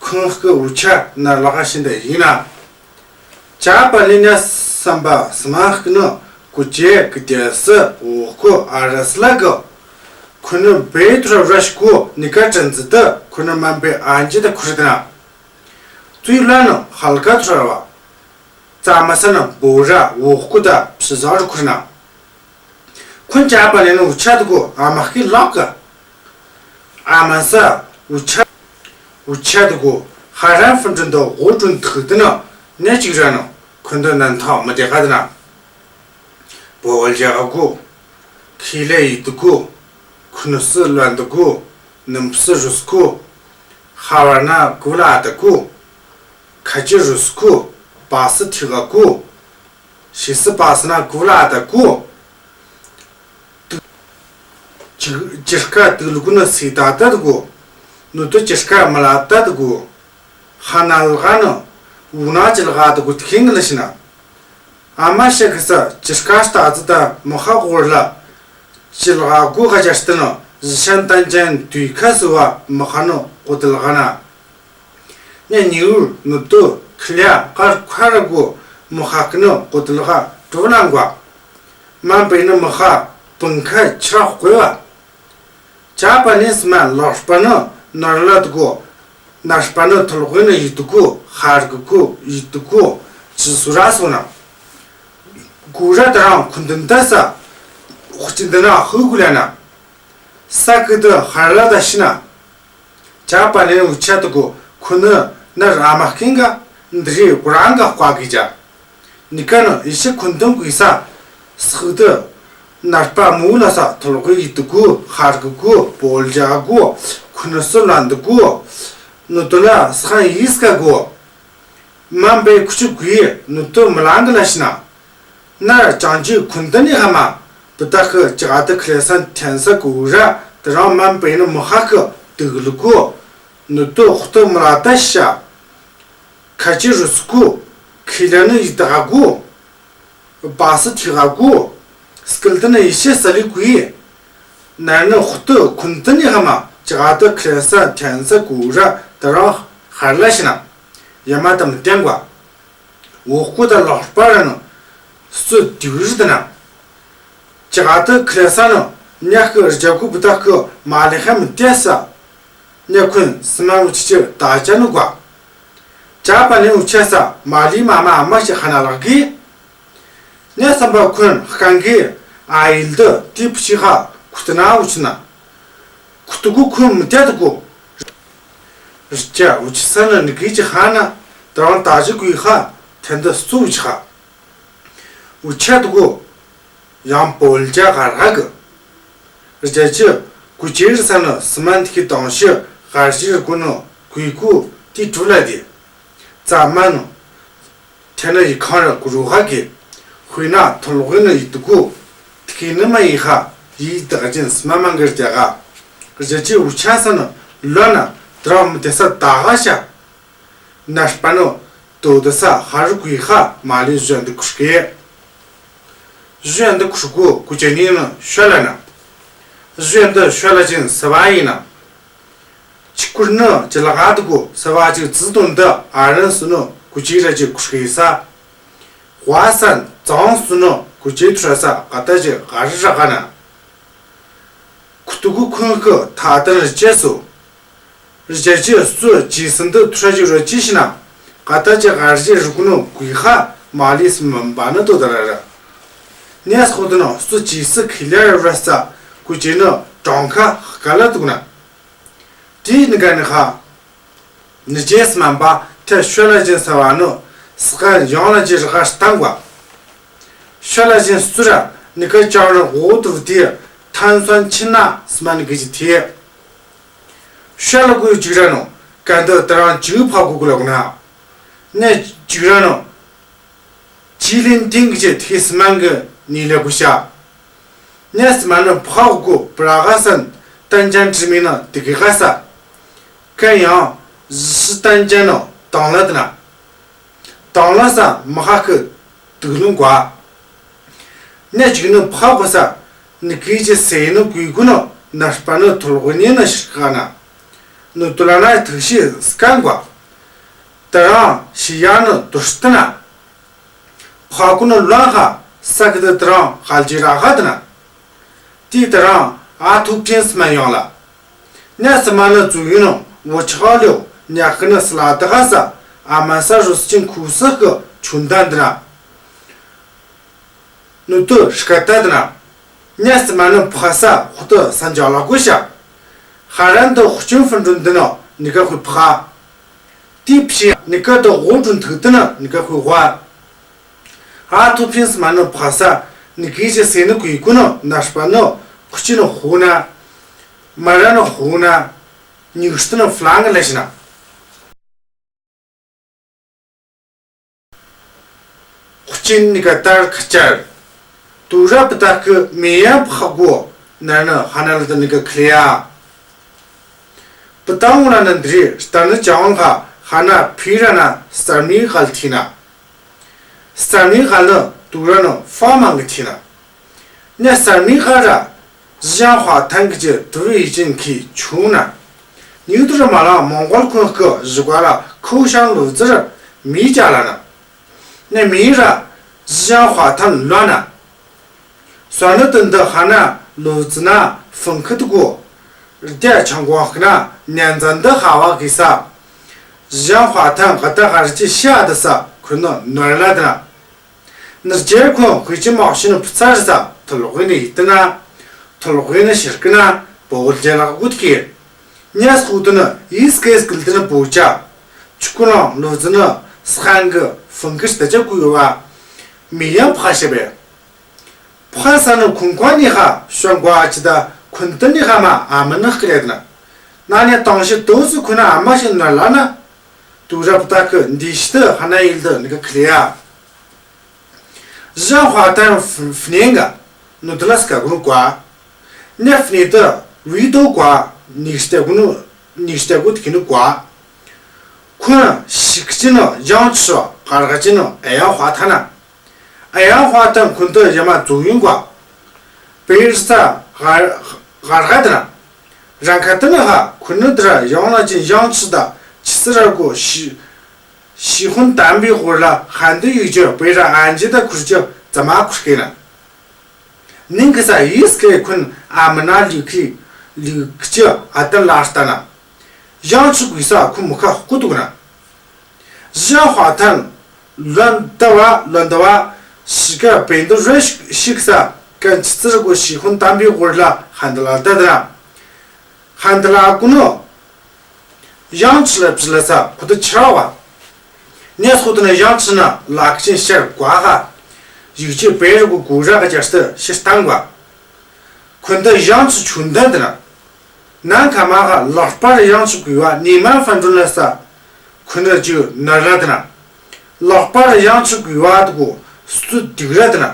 ཁུ་ནི་ཁི་འུ་ཆ་ན་ལ་ག་ཤིན་ཏ་ཡིན་ན། ཅ་པ་ལི་ནི་སམ་པ་སི་མ་ཁི་ནི་གུ་ཅེ་གི་ཏེ་སི་འོ་ཁུ་ཨ་ར་སི་ལ་གི། ཁུ་ནི་བེ་ཏུ་ར་ར་ཤ་ཁུ་ནི་ཀ་ཏྲིན་ཙི་ཏི་ཁུ་ནི་མན་པེ་ཨན་ཅི་ཏི་ཁུ་རི་ཏི་ན། ཙུའི་ལ་ནི་ཧལ་ཀ་ཏུ་ར་བ། ཙ་མ་ས་ན་བོ་ར་འོ་ཀུ་ད་ཕྱི་ཟ་རུ་ཁུར་ན། ཁུན་ཅ་པ་ལེ་ནི་འུ་ཆ་དུ་གོ་ཨ་མ་ཁི་ལག་ག་ཨ་མ་ས་འུ་ཆ་འུ་ཆ་དུ་གོ་ཧ་རན་ཧྥུན་ཀྲིན་དུ་འོ་ཀྲུན་ཐུག་ཏི་ན་ནེ་ཅིག་ར་ནོ་ཁུན་དུ་ནན་ཐོག་མི་དེ་ག་དི་ན། བོ་ལ་ཇ་ག་གོ། ཁི་ལེ་ཡི་དུ་གོ། ཁུ་ནུ་སི་ལོན་དུ་གོ། ནུམ་སི་རུ་སི་གོ། ཧ་བར་ན་གུ་ལ་ཨ་ད་གོ། ཁ་ཅི་རུ་སི་གོ། པ་སི་ཐི་ག་གོ། ཤི་སི་པ་སི་ན་གུ་ལ་ཨ་ད་གོ། ཅི་ཅི་སྐ་དུ་ལུ་གུ་ནུ་སི་ད་ད་དུ་གོ། ནུ་དུ་ཅི་སྐ་མ་ལ་ད་དུ་གོ། ཧ་ན་ལ་ག་ནུ་འུ་ན་ཅི་ལ་ག་དུ་གོ་ཏི་ཁིང་གི་ལ་ཤི་ན། ཨ་མ་ཤ་གི་ས་ཅི་སྐ་སྟ་ཙི་ད་མི་ཧ་གོ་ར་ལ། ཅི་ལ་ག་གོ་ག་ཅ་སྟི་ནུ་ཟི་ཤན་ཏན་ཅན་དུས་ཁ་སི་བ་མི་ཧ་ནུ་གོ་ཏི་ལ་ག་ན། ནེ་ཉི་འུར་ནུ་དུ་ཁི་ལ་ཀར་ཁ་ར་གོ་མི་ཧ་ཀི་ནུ་གོ་ཏི་ལ་ག་གྲུ་ན་གོ། མན་པེ་ནི་མི་ཧ་པིང་ཁ་ཆི་ར་གོ་བ། ཅ་པ་ནི་སི་མ་ལོ་སྤ་ནི་ནོར་ལ་དུ་གོ། ནར་སྤ་ནི་ཐོལ་གོ་ནི་ཡི་དུ་གོ། ཧར་གི་གོ་ཡི་དུ་གོ། ཅི་སུ་ར་སོང་ན། གུ་ར་ད་རང་ཁུན་ཏན་ད་ས། ཧུ་ཅི་འདི་ན་ཧུ་གུ་ལ་ན། ས་ཀི་ཏི་ཧར་ལ་ད་ཤི་ན། ཅ་པ་ལེན་འུ་ཆ་ཏུ་གུ་ཁུ་ནུ་ན་ར་མ་ཀིང་ག་འདི་རི་གུ་རང་ག་ཀ་གི་ཅ། ནི་ཀ་ནུ་ཡི་ཤི་ཁུན་ཏན་གུ་ས་སུ་ཏུ་ནར་པ་མུ་ལ་ས་ཐོལ་གུ་ཡི་ཏུ་གུ་ཧར་གུ་གུ་བོལ་ཇ་གུ་ཁུ་ནུ་སུ་ལ་འདི་གུ་ནུ་ཏུ་ལ་སི་ཁན་ཡིས་ཀ་གུ། མན་པའི་ཁུ་ཆུ་གུའི་ནུ་ཏུ་མི་ལང་གི་ལ་ཤི་ན། ནར་ཅང་ཅི་ཁུན་ཏན་ནི་ཧ་མ་བུ་ཏ་ཁི་ཅ་ག་ཏི་ཁི་ལེ་སན་ཐན་ས་གུ་ར་ཏི་རང་མན་པའི་ནི་མི་ཧ་ཁི་ཏུ་གུ་ལུ་གུ་ནུ་ཏུ་ཧུ་ཏུ་མི་ལ་ཏ་ཤ། ཁ་ཅི་རུ་སུ་གུ་ཁི་ལ་ནི་ཡི་ཏ་ག་གུ། བ་སི་ཐི་ག་གུ། སྐུལ་ཏི་ནི་ཡི་ཤི་ས་ལི་གུའི། ནར་ནི་ཧུ་ཏུ་ཁུན་ཏན་ནི་ཧ་མ་ཅ་ག་ཏི་ཁི་ལེ་སན་ཐན་ས་གུ་ར་ཏི་རང་ཧར་ལ་ཤི་ན། ཡ་མ་ཏ་མི་ཏན་གོ། འོག་གུ་ཏ་ལོག་པ་ར་ནི་སུ་དུ་རི་ཏི་ན། ཅ་ག་ཏི་ཁི་ལེ་སན་ནི་ཉ་ཁི་རྒྱ་གུ་བུ་ཏ་ཁི་མ་ལེ་ཧ་མི་ཏེ་ས། ཉ་ཁུན་སི་མ་འུ་ཆི་ཅི་ད་ཅ་ནུ་གོ། ཅ་པ་ལེན་འུ་ཆ་ས་མ་ལི་མ་མ་ཨ་མ་ཤི་ཧ་ན་ལག་གི། ཉ་སམ་པ་ཁུན་ཧ་ཁང་གི་ཨ་ཡིལ་ཏི་ཏི་ཕི་ཤི་ཧ་ཁུ་ཏི་ན་འུ་ཆི་ན། ཁུ་ཏུ་གུ་ཁུན་མི་ཏེ་ཏུ་གུ། རི་ཅ་འུ་ཆི་ས་ནི་ནི་གི་ཅི་ཧ་ན་ཏི་རང་ད་ཅི་གུའི་ཧ་ཐན་ཏི་སུ་འུ་ཆི་ཧ། འུ་ཆ་ཏུ་གུ་ཡང་བོལ་ཇ་ག་ར་གི། རི་ཅ་ཅི་གུ་ཅི་རི་ས་ནི་སི་མན་ཏི་ཁི་དང་ཤི་ག་རི་རི་གུ་ནི་གུའི་གུ་ཏི་ཀྲུ་ལ་ཏི། ཙ་མ་ནི། ཐེ་ན་ཡི་ཁང་ར་གུ་རུ་ཧ་གི། ཧུའི་ན་ཐོལ་ལོག་ནི་ཡི་ཏུ་གུ། ཏི་ཁི་ནི་མ་ཡི་ཧ་ཡི་ཏག་ཅན་སི་མ་མང་གི་རྒྱ་ག། རྒྱ་ཅི་འུ་ཆ་ས་ནི་ལོ་ན་ཏི་རང་མི་ཏེ་ས་ད་ག་ཤ། ནར་པ་ནི་དོ་ཏི་ས་ཧ་རུ་གུའི་ཧ་མ་ལི་ཞོན་ཏི་ཁུ་ཤ་གི། ཞོན་ཏི་ཁུ་ཤ་གུ་གུ་ཅན་ནི་ནི་ཤོ་ལ་ན། ཞོན་ཏི་ཤོ་ལ་ཅན་སི་བ་ཡི་ན། ཅི་ཀུར་ནི་ཅི་ལ་ག་ཏུ་གུ་སི་བ་ཅིག་ཙི་དོན་ཏི་ཨ་རན་སུ་ནི་གུ་ཅི་ར་ཅི་ཁུ་ཤ་གི་ས། ཝ་སན་ཙང་སུ་ནི་གུ་ཅི་ཐུ་ར་ས་ག་ཏ་ཅི་ག་རི་ར་ག་ན། ཁུ་ཏུ་གུ་ཁུན་ཁི་ཐ་ཏན་རི་ཅེ་སུ། རི་ཅེ་ཅི་སུ་ཅི་སིན་ཏི་ཐུ་ར་ཅི་རོ་ཅི་ཤི་ན། ག་ཏ་ཅི་ག་རི་ཅི་རུ་གུ་ནི་གུའི་ཧ་མ་ལི་སི་མ་བ་ནི་དོ་ཏ་ར་ར། ནེ་སི་ཁོ་ཏུ་ནི་སུ་ཅི་སི་ཁི་ལེ་ར་ར་ས་གུ་ཅི་ནི་ཀྲང་ཁ་ཧ་ག་ལ་ཏུ་གུ་ན། ཏི་ནི་ག་ནི་ཧ། ནི་ཅེས་མན་པ་ཐེ་ཤོ་ལ་ཅན་ས་བ་ནི་སི་ཀ་ཡང་ལ་ཅི་རི་ག་སྟང་བ། ཤོ་ལ་ཅན་སུ་ར་ནི་ཀ་ཅང་རི་འོ་ཏུ་ཏི་ཐན་སོན་ཆི་ན་སི་མ་ནི་གི་ཅི་ཐི། ཤོ་ལ་གུ་ཅིག་ར་ནོ་ཀན་ཏི་ཏི་རང་ཅིག་ཕ་གུ་གུ་ལ་གུ་ན། ནེ་ཅིག་ར་ནོ། ཅི་ལིན་ཏིང་གི་ཅི་ཐི་སི་མན་གི་ནི་ལ་གུ་ཤ། ནེ་སི་མ་ནི་ཕ་གུ་གུ་པྲ་ག་སན་ཏན་ཅན་ཅི་མི་ནི་ཏི་གི་ག་ས། ཀན་ཡང་ཟི་ཏན་ཅན་ནོ་དང་ལ་ཏི་ན། དང་ལ་ས་མ་ཧ་ཁི་ཏུག་ལུང་གོ། ནེ་ཅིག་ནི་ཕ་གུ་ས་ནི་གི་ཅི་སེ་ནི་གུའི་གུ་ནི་ནར་པ་ནི་ཐོལ་གུ་ནི་ནི་ཤི་ག་ན། ནི་ཏུ་ལ་ན་ཐུག་ཤི་སི་ཀན་གོ། ཏི་རང་ཤི་ཡ་ནི་ཏུ་ཤི་ཏི་ན། ཕ་གུ་ནི་ལོན་ཧ་ས་ཀི་ཏི་ཏི་རང་ཧལ་ཅི་ར་ཧ་ཏི་ན། ཏི་ཏི་རང་ཨ་ཐུ་ཕྲིན་སི་མན་ཡོང་ལ། ནེ་སི་མ་ནི་ཙུ་ཡུ་ནི་བོ་ཆ་ལེའོ་ཉག་ཁི་ནི་སི་ལ་ཏི་ཧ་ས་ཨ་མ་ས་རུ་སི་ཅིན་ཁུ་སི་ཁི་ཆུན་ཏན་ཏི་ན། ནུ་ཏུ་ཤི་ཀ་ཏ་ཏི་ན། ནེ་སི་མ་ནི་ཕ་ས་ཧུ་ཏི་སན་ཅ་ལ་གུ་ཤ། ཧ་རན་ཏི་ཧུ་ཅུན་ཕུན་ཏུན་ཏི་ནི་ནི་ཀ་ཧུ་ཕ། ཏི་ཕྱི་ནི་ཀ་ཏི་ཧུ་ཅུན་ཐུག་ཏི་ནི་ནི་ཀ་ཧུ་ཧ། ཨ་ཐུ་ཕིན་སི་མ་ནི་ཕ་ས་ནི་ཀི་ཅི་སེ་ནི་གུའི་གུ་ནི་ནར་པ་ནི་ཁུ་ཅི་ནི་ཧུ་ན། མ་ར་ནི་ཧུ་ན། ཉུག་སྟི་ནི་ཕ་ལང་གི་ལ་ཤི་ན། ཁུ་ཅི་ནི་ཀ་ཏར་ཁ་ཅར། ཏུ་ར་པི་ཏ་ཀི་མེ་ཡ་ཕ་གོ་ན་ནི་ཧ་ན་ལ་ཏི་ནི་ཀ་ཁི་ལེ་ཡ། པི་ཏ་འོ་ན་ན་དི་རི་སྟ་ནི་ཅང་ཁ་ཧ་ན་ཕི་ར་ན་སར་མི་གལ་ཐི་ན། སར་མི་གལ་ནི་ཏུ་ར་ནི་ཕ་མང་གི་ཐི་ན། ནི་སར་མི་གལ་ར་ཟི་ཡང་ཧ་ཐང་གི་ཅི་ཏུ་རི་ཡི་ཅིན་ཁི་ཆུང་ན། ཉིག་ཏུ་ར་མ་ལ་མོང་གོལ་ཁོན་ཀི་ཞི་ག་ལ་ཁུ་ཤང་ལུ་ཙི་ར་མི་ཅ་ལ་ན། ནི་མི་ར་ཟི་ཡང་ཧ་ཐང་ལོ་ན། སོ་ནི་ཏི་འདི་ཧ་ན་ལུ་ཙི་ན་ཕུང་ཁི་ཏུ་གོ། རྡེ་ཆང་གོ་ཧ་ན་ནན་ཙན་འདི་ཧ་བ་གི་ས། ཟི་ཡང་ཧ་ཐང་ག་ཏ་ག་རི་ཅི་ཤ་འདི་ས་ ཁུན་ནོར་ལ་དེ་ན། ནར་ཇེ་ཁུན་ཧུའེ་ཅིན་མའོ་ཤིན་ནི་ཕུ་ཚར་ས་ཐོལ་ཝེ་ནི་ཡིད་དེ་ན། ཐོལ་ཝེ་ནི་ཤར་ཀི་ན་བོ་ལ་ཇེ་ལག་གུ་ཐི་ཁི། ཉ་སུ་དེ་ན་ཡིས་ཀེ་སྐུལ་དེ་ན་བོ་ཅ། ཆུ་ཀུ་ནང་ལོ་ཙི་ན་སི་ཁན་གི་ཧྥང་ཀི་ཤི་ད་ཅ་ཀུ་ཡོ་བ། མི་ཡང་ཕ་ཤེ་བེ། ཕ་ས་ནི་ཁུན་ཀ་ནི་ཧ་ཤོང་ཀ་ཅི་ད་ཁུན་ཏི་ནི་ཧ་མ་ཨ་མ་ནི་ཁི་ལེ་དེ་ན། ན་ནི་ཏང་ཤི་ཏོ་སུ་ཁུན་ཨ་མ་ཤི་ན་ལ་ན། ཏུ་ར་པ་ཏ་ཁི་འདི་ཤི་ཏི་ཧ་ན་ཡིལ་ཏི་ནི་ཀ་ཁི་ལེ་ཡ། ཞང་ཧྭ་ཐན་ཧྥ་ནེ་ག་ནུ་ཏི་ལ་སི་ཀ་གུ་ནུ་ཀ། ནེ་ཧྥ་ནེ་ཏི་ཝི་ཏོ་ཀ་ནིག་ཤི་ཏེ་གུ་ནུ་ནིག་ཤི་ཏེ་གུ་ཏི་ཁི་ནུ་ཀ། ཁུན་ཤིག་ཅི་ནུ་ཡང་ཆི་ཀར་ག་ཅི་ནུ་ཨ་ཡང་ཧྭ་ཐན་ན། ཨ་ཡང་ཧྭ་ཐན་ཁུན་ཏི་ཡ་མ་ཛུ་ཡུན་ཀ། པེ་རི་ས་གར་གར་ག་དེ་ན། རང་ཁ་དེ་ན་ཧ་ཁུན་ནི་དེ་ར་ཡང་ན་ཅི་ཡང་ཆི་ད་ཆི་སི་ར་གོ་ཤི་ཤི་ཧུན་དམ་པའི་ཧོར་ལ་ཧན་དུ་ཡུག་ཅི་པེ་ར་ཨན་ཇི་ད་ཁུར་ཅི་ཙ་མ་ཁུར་ཀེ་ན། ནིང་གི་ས་ཡིས་ཀེ་ཁུན་ཨ་མ་ན་ལུག་ཁི་ལུག་ཅི་ཨ་ཏན་ལ་ལྟ་ན། ཡང་ཆི་གུས་ས་ཁུ་མུ་ཁ་ཧུ་ཏུག་ན། ཞང་ཧྭ་ཐན་ལོན་ཏ་བ་ལོན་ཏ་བ་ཤི་ཀ་བེ་འདུ་རེ་ཤིག་ས་ཀན་ཆི་ཙི་ར་གོ་ཤི་ཧུན་དམ་པའི་ཧོར་ལ་ཧན་ཏ་ལ་ཏ་དེ་ན། ཧན་ཏ་ལ་གུ་ནུ་ཡང་ཆི་ལ་བྱི་ལ་ས་ཁུ་ཏི་ཆི་ར་བ། ནེ་སུ་དེ་ན་ཡང་ཆི་ན་ལག་ཅན་ཤར་ཀ་ཧ། ཡུག་ཅི་པེ་རི་གུ་གུ་ར་ག་ཅར་སྟི་ཤི་སྟང་བ། ཁུན་ཏི་ཡང་ཆི་ཆུན་ཏན་དེ་ན། ནང་ཁ་མ་ག་ལག་པ་ར་ཡང་ཆི་གུས་བ་ནི་མ་ཧྥན་ཀྲུན་ལ་ས་ཁུན་ཏི་ཅི་ན་ར་དེ་ན། ལག་པ་ར་ཡང་ཆི་གུས་བ་དེ་གོ་སུ་དུག་ར་དེ་ན།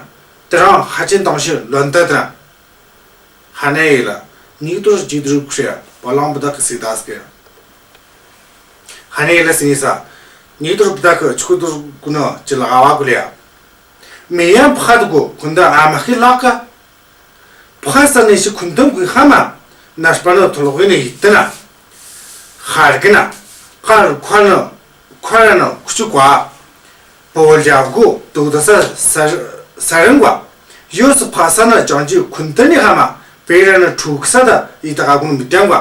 དེ་རང་ཧ་ཅན་ཏང་ཤི་ལོན་ཏ་དེ་ན། ཧ་ནེ་ཡི་ལ་ནིག་ཏུར་ཇི་དུར་ཁྲེ་བ་ལང་བུ་ད་ཀི་སི་དཱས་ཀེ། ཧ་ནེ་ཡི་ལ་སི་ནི་ས་ནིག་ཏུར་བུ་ད་ཀི་ཆུ་དུར་གུ་ནུ་ཅི་ལ་ག་བ་གུ་ལེ་ཡ། མི་ཡང་ཕ་དེ་གོ་ཁུན་ཏི་ཨ་མ་ཁི་ལག་ག། ཕ་ས་ནི་ཤི་ཁུན་ཏི་གུས་ཧ་མ་ནར་པ་ནུ་ཐོལ་ཝེ་ནི་ཡིད་དེ་ན། ཧར་གི་ན་ཧར་ཁ་ནུ་ཁ་ར་ནུ་ཁུ་ཆུ་ཀ། བོ་ལ་གུ་ཏུ་ཏ་ས་ས་ས་རིང་བ། ཡོ་སི་ཕ་ས་ན་ཅང་ཅི་ཁུན་ཏི་ནི་ཧ་མ་པེ་ར་ནུ་ཁྲུ་ཁི་ས་ད་ཡི་ད་ག་གུ་ནུ་མི་ཏང་བ།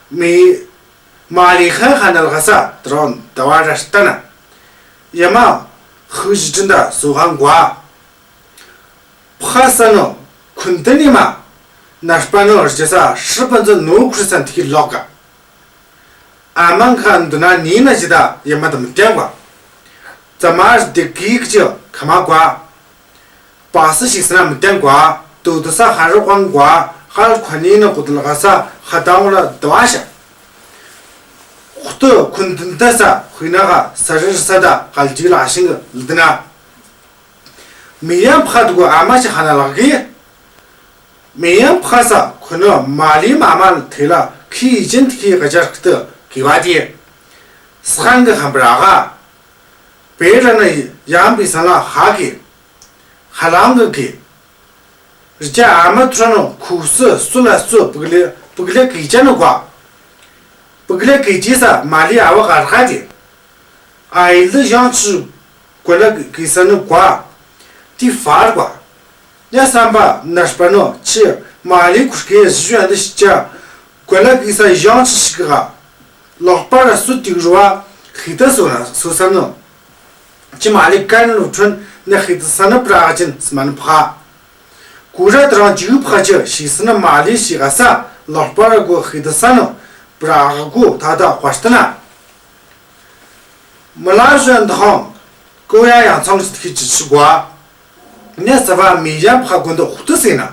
མི་མ་ལི་ཧན་ཧ་ན་ལ་ག་ས་ཏ་རོན་ད་བ་ར་ཤི་ཏ་ན། ཡ་མ་ཧུ་ཞི་ཅིན་ད་སུ་ཧན་ཀ། ཕ་ས་ནུ་ཁུན་ཏི་ནི་མ་ནར་པ་ནུ་རི་ཅ་ས་ཧྲི་པན་ཙི་ནུ་ཁུར་ས་ཐི་ཁི་ལོག་ག། ཨ་མ་ཁ་འདུ་ན་ནི་ན་ཅི་ད་ཡ་མ་ད་མི་ཏང་བ། ཙ་མ་རི་དེ་ཀི་ཀི་ཅི་ཁ་མ་ཀ། པ་སི་ཤིག་སི་ན་མི་ཏང་ཀ། ཏུ་ཏུ་ས་ཧ་རུ་ཀོན་ཀ། ཧ་རུ་ཁ་ནི་ན་ཀུ་ཏུ་ལ་ག་ས་ཧ་ཏང་ལ་དོ་ཨ་ཤ། ཧུ་ཏུ་ཁུན་ཏི་ཏ་ས་ཧུ་ན་ག་ས་རི་རི་ས་ད་གལ་ཇི་ལ་ཤིང་གི་ལི་ཏི་ན། མི་ཡང་ཕ་དུ་གུ་ཨ་མ་ཤི་ཧ་ན་ལག་གི། མི་ཡང་ཕ་ས་ཁུ་ནུ་མ་ལི་མ་མ་ལ་ཐེ་ལ་ཁི་ཡི་ཅན་ཐི་ཁི་ག་ཅར་ཁི་ཏུ་གི་བ་ཏི། སི་ཁན་གི་ཧམ་པ་ར་ག། པེ་ར་ནུ་ཡང་པི་སང་ལ་ཧ་གི། ཧ་ལང་གི་གི། རི་ཅ་ཨ་མ་ཐུ་ར་ནུ་ཁུ་སུ་སུ་ལ་སུ་པུག་ལེ་པུག་ལེ་གི་ཅ་ནུ་ག། པུག་ལེ་གི་ཅི་ས་མ་ལི་ཨ་བ་ག་ར་ག་ཏི། ཨའི་ལི་ཡང་ཆི་གོ་ལ་གི་ས་ནུ་ག། ཏི་ཧྥར་ག། ཉ་སམ་པ་ནར་པ་ནུ་ཆི་མ་ལི་ཁུར་ཀེ་ཞི་ཞུ་ཨན་ཏི་ཤི་ཅ། གོ་ལ་གི་ས་ཡང་ཆི་ཤི་ག། ལོག་པ་ར་སུ་ཏི་རུ་བ་ཧི་ཏ་སུ་ན་སུ་ས་ནུ། ཅི་མ་ལི་ཀན་ལུ་ཁྲུན་ནི་ཧི་ཏ་ས་ནུ་པྲ་ག་ཅན་སི་མན་ཕ། གུ་ར་ཏ་རང་ཅི་ཕ་ཅི་ཤི་ས་ནུ་མ་ལི་ཤི་ག་ས་ལོག་པ་ར་གུ་ཧི་ཏ་ས་ནུ་པྲ་ག་གུ་ད་ད་ཧོ་ཤི་ཏ་ན། མི་ལ་ཞོན་དང་ཀོ་ཡ་ཡང་ཚང་ཞིག་ཁི་ཅི་ཆི་གོ། ནེ་ས་བ་མི་ཡ་ཕ་གུན་དུ་ཧུ་ཏུ་སེ་ན།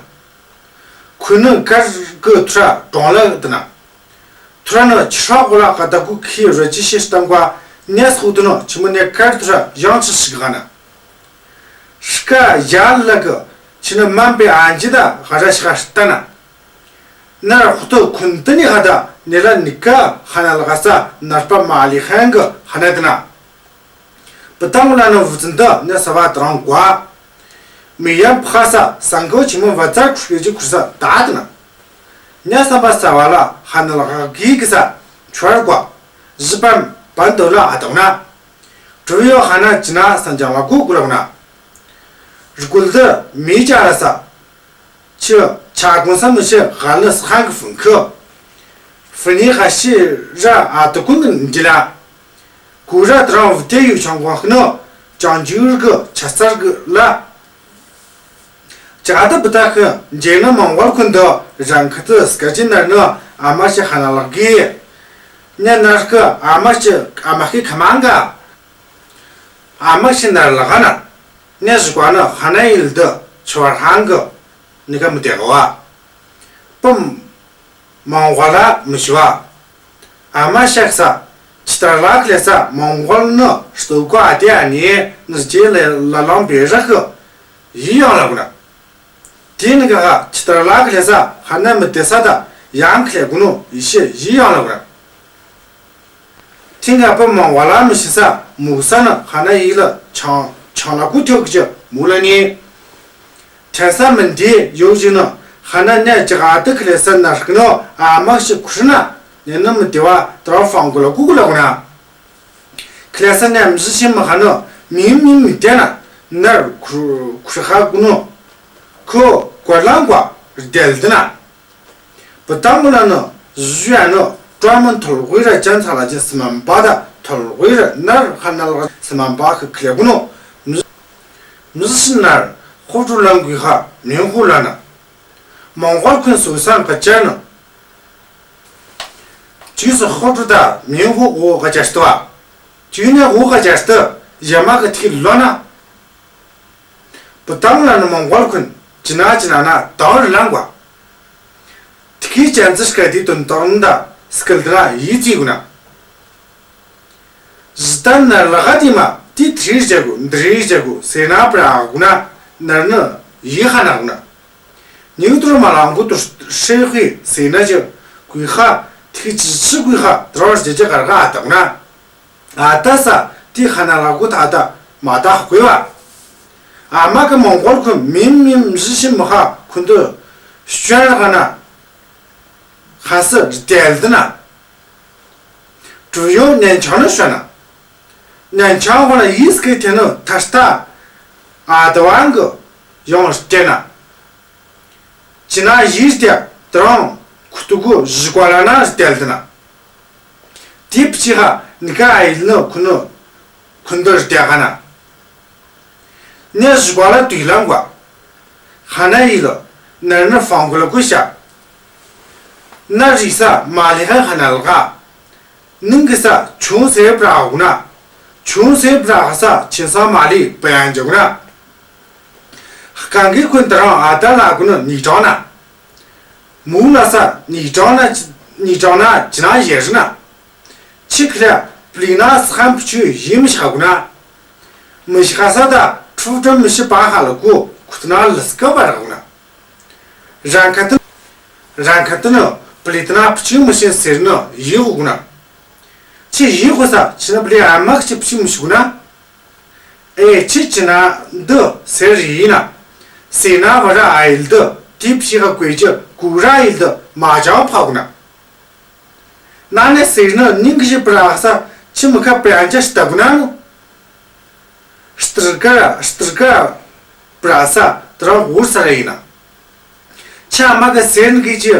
ཁུ་ནུ་ཀར་གི་ཐུ་ར་གྲོང་ལ་དི་ན། ཐུ་ར་ནུ་ཆི་ར་གོ་ལ་ཀ་ད་གུ་ཁི་རུ་ཅི་ཤེས་ཏང་གོ། ནེ་སུ་དུ་ནུ་ཆི་མུ་ནེ་ཀར་ཐུ་ར་ཡང་ཆི་ཤིག་ག་ན། ཤི་ཀ་ཡ་ལ་གི་ཆི་ནུ་མན་པེ་ཨན་ཇི་ད་ག་ར་ཤི་ཀ་ཤི་ཏ་ན། ནར་ཧུ་ཏུ་ཁུན་ཏི་ནི་ཧ་ད་ནི་ལ་ནི་ཀ་ཧ་ན་ལ་ག་ས་ནར་པ་མ་ལི་ཧན་གི་ཧ་ན་དི་ན། བུ་ཏང་ལ་ནི་བུ་ཙིན་ཏི་ནི་ས་བ་ཏང་གོ། མི་ཡ་ཕ་ས་སང་གོ་ཆི་མོ་བ་ཙར་ཁུ་ཤེ་ཅི་ཁུ་ས་ད་དི་ན། ནི་ས་བ་ས་བ་ལ་ཧ་ན་ལ་ག་གི་གི་ས་ཆོར་གོ། ཟི་པན་པན་དོ་ལ་ཨ་ཏང་ན། གྲུ་ཡོ་ཧ་ན་ཅི་ན་སང་ཅང་ལ་གུ་གུ་ལ་གུ་ན། རུ་ཀུལ་དི་མི་ཅ་ལ་ས། ཆི་ཆ་གུང་ས་མི་ཤེས་ག་ལ་སི་ཧང་གི་ཧྥུང་ཁི། ཧྥུ་ནི་ཧ་ཤི་ར་ཨ་ཏུ་ཀུན་གི་འདི་ལ། ཁོ་ར་ཏེ་རང་བུ་ཏེ་ཡུག་ཆང་གོང་ཁེ་ནི་ཅང་ཇུར་གི་ཆ་ཚར་གི་ལ། ཅ་ཏི་བུ་ཏ་ཁེ་ཇེ་ནི་མོང་གོལ་ཁུན་དི་རང་ཁ་ཏི་སི་ཀ་ཅི་ནར་ནི་ཨ་མ་ཤི་ཧ་ན་ལག་གི། ནེ་ནར་ཁེ་ཨ་མ་ཤི་ཨ་མ་ཁེ་ཁ་མང་ག། ཨ་མ་ཤི་ནར་ལག་ན། ནེ་ཞི་ཀ་ནི་ཧ་ན་ཡིལ་དི་ཆོར་ཧང་གི་ནི་ཀ་མི་ཏེ་ག་བ། པུམ། མོང་གོལ་ལ་མི་ཤི་བ། ཨ་མ་ཤག་ས། ཅི་ཏར་ལ་ཁ་ལས་ས་མོང་གོལ་ནི་སྟོད་གོ་ཨ་ཏི་ཨ་ནི་ནི་ཅི་ལེ་ལ་ལོང་བེ་རག་གི། ཡི་ཡང་ལ་གུ་ན། ཏེ་ནི་ཀ་ཁ་ཅི་ཏར་ལ་ཁ་ལས་ས་ཧ་ན་མི་ཏེ་ས་ད་ཡང་ཁ་ལས་གུ་ནོ་ཡི་ཤི་ཡི་ཡང་ལ་གུ་ན། ཐིང་ག་པུ་མོང་གོལ་ལ་མི་ཤི་ས་མུ་ས་ནི་ཧ་ན་ཡིལ་ལ་ཆང་ཆང་ལ་གུ་ཐོག་གི་མུ་ལ་ནི། ཐེ་ས་མི་འདི་ཡོ་ཞིག་ནི་ཧ་ན་ནེ་ཅི་ག་ཏི་ཁ་ལས་ས་ནར་ཁེ་ནི་ཨ་མ་ཤི་ཁུ་ཧྲི་ན་ནེ་ནི་མི་ཏེ་བ་ཏེ་རང་ཧྥང་གོ་ལ་གུ་གུ་ལ་གུ་ན། ཁ་ལས་ས་ནེ་མི་ཤི་ཤི་མི་ཧ་ནི་མི་མི་མི་ཏེ་ན་ནར་ཁུ་ཁུ་ཧྲི་ཧ་གུ་ནོ། ཁོ་གོ་ལང་གོ་རྡལ་ཏེ་ན། བུ་ཏང་གུ་ལ་ནི་ཞུ་ཡ་ནི་ཀྲོ་མོན་ཐོལ་གོ་ར་ཅན་ཚ་ལ་ཅན་སི་མམ་པ་ད་ཐོལ་གོ་ར་ནར་ཧ་ན་ལག་སི་མམ་པ་ཁེ་ཁ་ལས་གུ་ནོ། མི་མི་ཤི་ནར་ཧོ་ཀྲུ་ལང་གུ་ཧ་མིང་ཧོ་ལ་ན། མོང་གོལ་ཁུན་སུ་སང་ཀ་ཅན་ནི། ཅི་སི་ཧོ་ཀྲུ་ད་མིང་ཧོ་གོ་ཀ་ཅན་སྟོ་བ། ཅི་ནེ་གོ་ཀ་ཅན་སྟོ་ཡ་མ་ཀ་ཐིག་ལོ་ན། བུ་ཏང་ལ་ནི་མོང་གོལ་ཁུན་ཅི་ན་ཅི་ན་ན་ཏང་རི་ལང་གོ། ཐི་ཁི་ཅན་ཙི་ཤི་ཀ་ཏི་དོན་ཏང་ད་སི་ཀལ་ཏེ་ན་ཡི་ཙི་གུ་ན། ཟི་ཏན་ནར་ལ་ག་ཏི་མ་ཏི་ཐི་རི་ཞ་གུ་འདི་རི་ཞ་གུ་སེ་ན་པྲ་གུ་ན་ནར་ནི་ཡི་ཧ་ན་གུ་ན། ཉིག་ཏུར་མ་ལང་བུ་ཏུ་ཧྲེ་ཧུའི་སེ་ན་ཞ་གུ་ཧ་ཐི་ཁི་ཅི་ཅི་གུ་ཧ་ཏྲོར་ཞ་ཅ་གར་ག་ཨ་ཏ་གུ་ན། ཨ་ཏ་ས་ཏི་ཧ་ན་ལ་གུ་ཐ་ཏ་མ་ཏ་ཧ་གོ་བ། ཨ་མ་གི་མོང་གོལ་ཁུན་མིན་མིན་ཞི་ཞི་མི་ཧ་ཁུན་ཏུ་ཤོན་ར་ཧ་ན་ཧ་སི་རྡལ་ཏེ་ན། ཀྲུ་ཡོ་ནན་ཆང་ནི་ཤོན་ན། ནན་ཆང་གོ་ན་ཡིས་ཀི་ཐེ་ནི་ཐ་སྟ་ཨ་ཏ་ཝང་གི་ཡོང་སྟེ་ན། ཅི་ན་ཡིས་ཏེ་ཏྲོང་ཁུ་ཏུ་གུ་ཞི་ཀ་ལ་ན་རྡལ་ཏེ་ན། ཏི་ཕི་ཅི་ཧ་ནི་ཀ་ཨ་ཡིལ་ནི་ཁུ་ནི་ཁུན་ཏུ་རྡལ་ཀ་ན། ནེ་ཞི་ཀ་ལ་ཏུས་ལང་གོ། ཧ་ན་ཡིལ་ནར་ནི་ཧྥང་གོ་ལ་གུ་ཤ། ནར་རི་ས་མ་ལི་ཧ་ཧ་ན་ལ་ག། ནིང་གི་ས་ཆུང་སེ་པྲ་གུ་ན། ཆུང་སེ་པྲ་ག་ས་ཆིན་ས་མ་ལི་པ་ཡན་ཇ་གུ་ན། ཧ་གང་གི་ཁུན་ཏ་རང་ཨ་ཏ་ལ་གུ་ན་ནི་ཀྲང་ན། མུ་ལ་ས་ནི་ཀྲང་ན་ནི་ཀྲང་ན་ཅི་ན་ཡེ་རི་ན། ཆི་ཁི་ར་པི་ལི་ན་སི་ཧམ་ཕི་ཆུ་ཡི་མི་ཤ་གུ་ན། མི་ཤ་ས་ད་ཁྲུ་ཏྲ་མི་ཤི་པ་ཧ་ལ་གུ་ཁུ་ཏ་ན་ལི་སི་ཀ་བ་ར་གུ་ན། རང་ཁ་ཏུ་རང་ཁ་ཏུ་ནི་པི་ལི་ཏ་ན་ཕི་ཆུ་མི་ཤི་སེར་ནི་ཡི་གུ་གུ་ན། ཆི་ཡི་གུ་ས་ཆི་ན་པི་ལི་ཨ་མ་ཁི་ཆི་ཕི་ཆུ་མི་ཤི་གུ་ན། ཨེ་ཆི་ཆི་ན་འདི་སེར་ཡི་ན། སེར་ན་བ་ར་ཨ་ཡིལ་དི་ཏི་ཕི་ཧ་གོ་ཅི་གུ་ར་ཡིལ་དི་མ་ཅང་ཕ་གུ་ན། ན་ནེ་སེར་ནི་ནིང་གི་ཞི་པྲ་ས་ཆི་མི་ཁ་པྲ་ཅ་ཤི་ཏ་གུ་ན་ནོ། སྟིར་ཀ་སྟིར་ཀ་པྲ་ས་ཏ་རང་གུ་ས་ར་ཡི་ན། ཆ་མ་ག་སེར་ནི་གི་ཅི་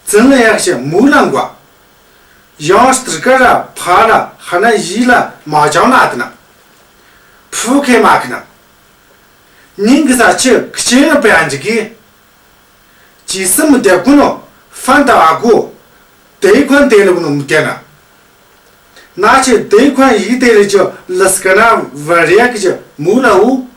ཙི་ནི་ཡག་ཤི་མུ་ལང་གོ། ཡང་སྟིར་ཀ་ར་ཕ་ལ་ཧ་ན་ཡི་ལ་མ་ཅང་ན་ཏི་ན། ཕུ་ཁེ་མ་ཁེ་ན། ཉིན་གི་ས་ཆི་ཁི་ཆེ་ན་པེ་ཨན་ཅི་གི། ཅི་སི་མི་ཏེ་གུ་ནོ་ཧྥན་ཏ་ཨ་གུ། ཏེ་ཁོན་ཏེ་ལ་གུ་ནོ་མི་ཏེ་ན། ན་ཆི་ཏེ་ཁོན་ཡི་ཏེ་ལ་ཅི་ལ་སི་ཀ་ན་བ་རེ་ཡ་གི་ཅི་མུ་ལ་འུ།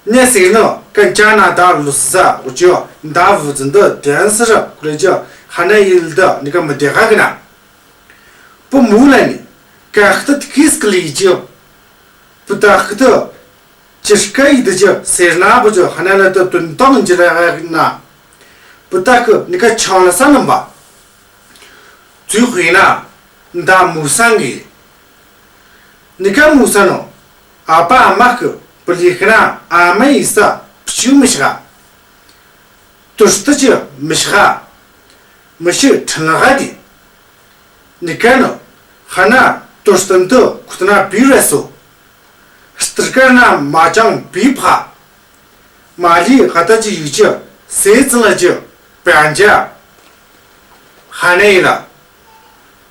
ནེ་སི་ནོ་ཀན་ཅ་ན་ད་ལུ་ས་གུ་ཅི་ཡོ་ད་བུ་ཛིན་དི་ཏེན་སི་ར་གུ་ལེ་ཅི་ཧ་ན་ཡིལ་དི་ནི་ཀ་མི་ཏེ་ཧ་གི་ན། པུ་མུ་ལ་ནི་ཀ་ཧི་ཏི་ཏི་ཀིས་ཀི་ལི་ཅི་ཡོ། པུ་ད་ཧི་ཏི་ཅི་ཧི་ཀ་ཡི་དི་ཅི་སེར་ན་བུ་ཅི་ཧ་ན་ལ་དི་དུན་ཏོང་ཅི་ལ་ཧ་གི་ན། པུ་ད་ཀི་ནི་ཀ་ཆང་ལ་ས་ནམ་པ། ཙུའི་ཧུའི་ན་ད་མུ་སང་གི། ནི་ཀ་མུ་ས་ནོ། ཨ་པ་ཨ་མ་ཀི་པུ་ལི་ཁི་ན་ཨ་མ་ཡི་ས་ཕི་ཆུ་མི་ཤ། ཏུ་སྟི་ཅི་མི་ཤ། མི་ཤི་ཁྲིན་ལ་ཧ་དི། ནི་ཀ་ནོ། ཧ་ན་ཏུ་སྟི་ཏུ་ཁུ་ཏི་ན་པི་རེ་སོ། སྟིར་ཀ་ན་མ་ཅང་པི་ཕ། མ་ལི་ཧ་ད་ཅི་ཡུ་ཅི་སེ་ཙི་ལ་ཅི་པན་ཅ། ཧ་ནེ་ཡི་ལ།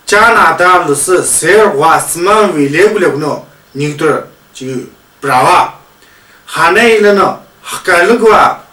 Chana da lusi ser wa siman wi le gu le gu no nigdur chi brawa. Hana ila no haka lugu wa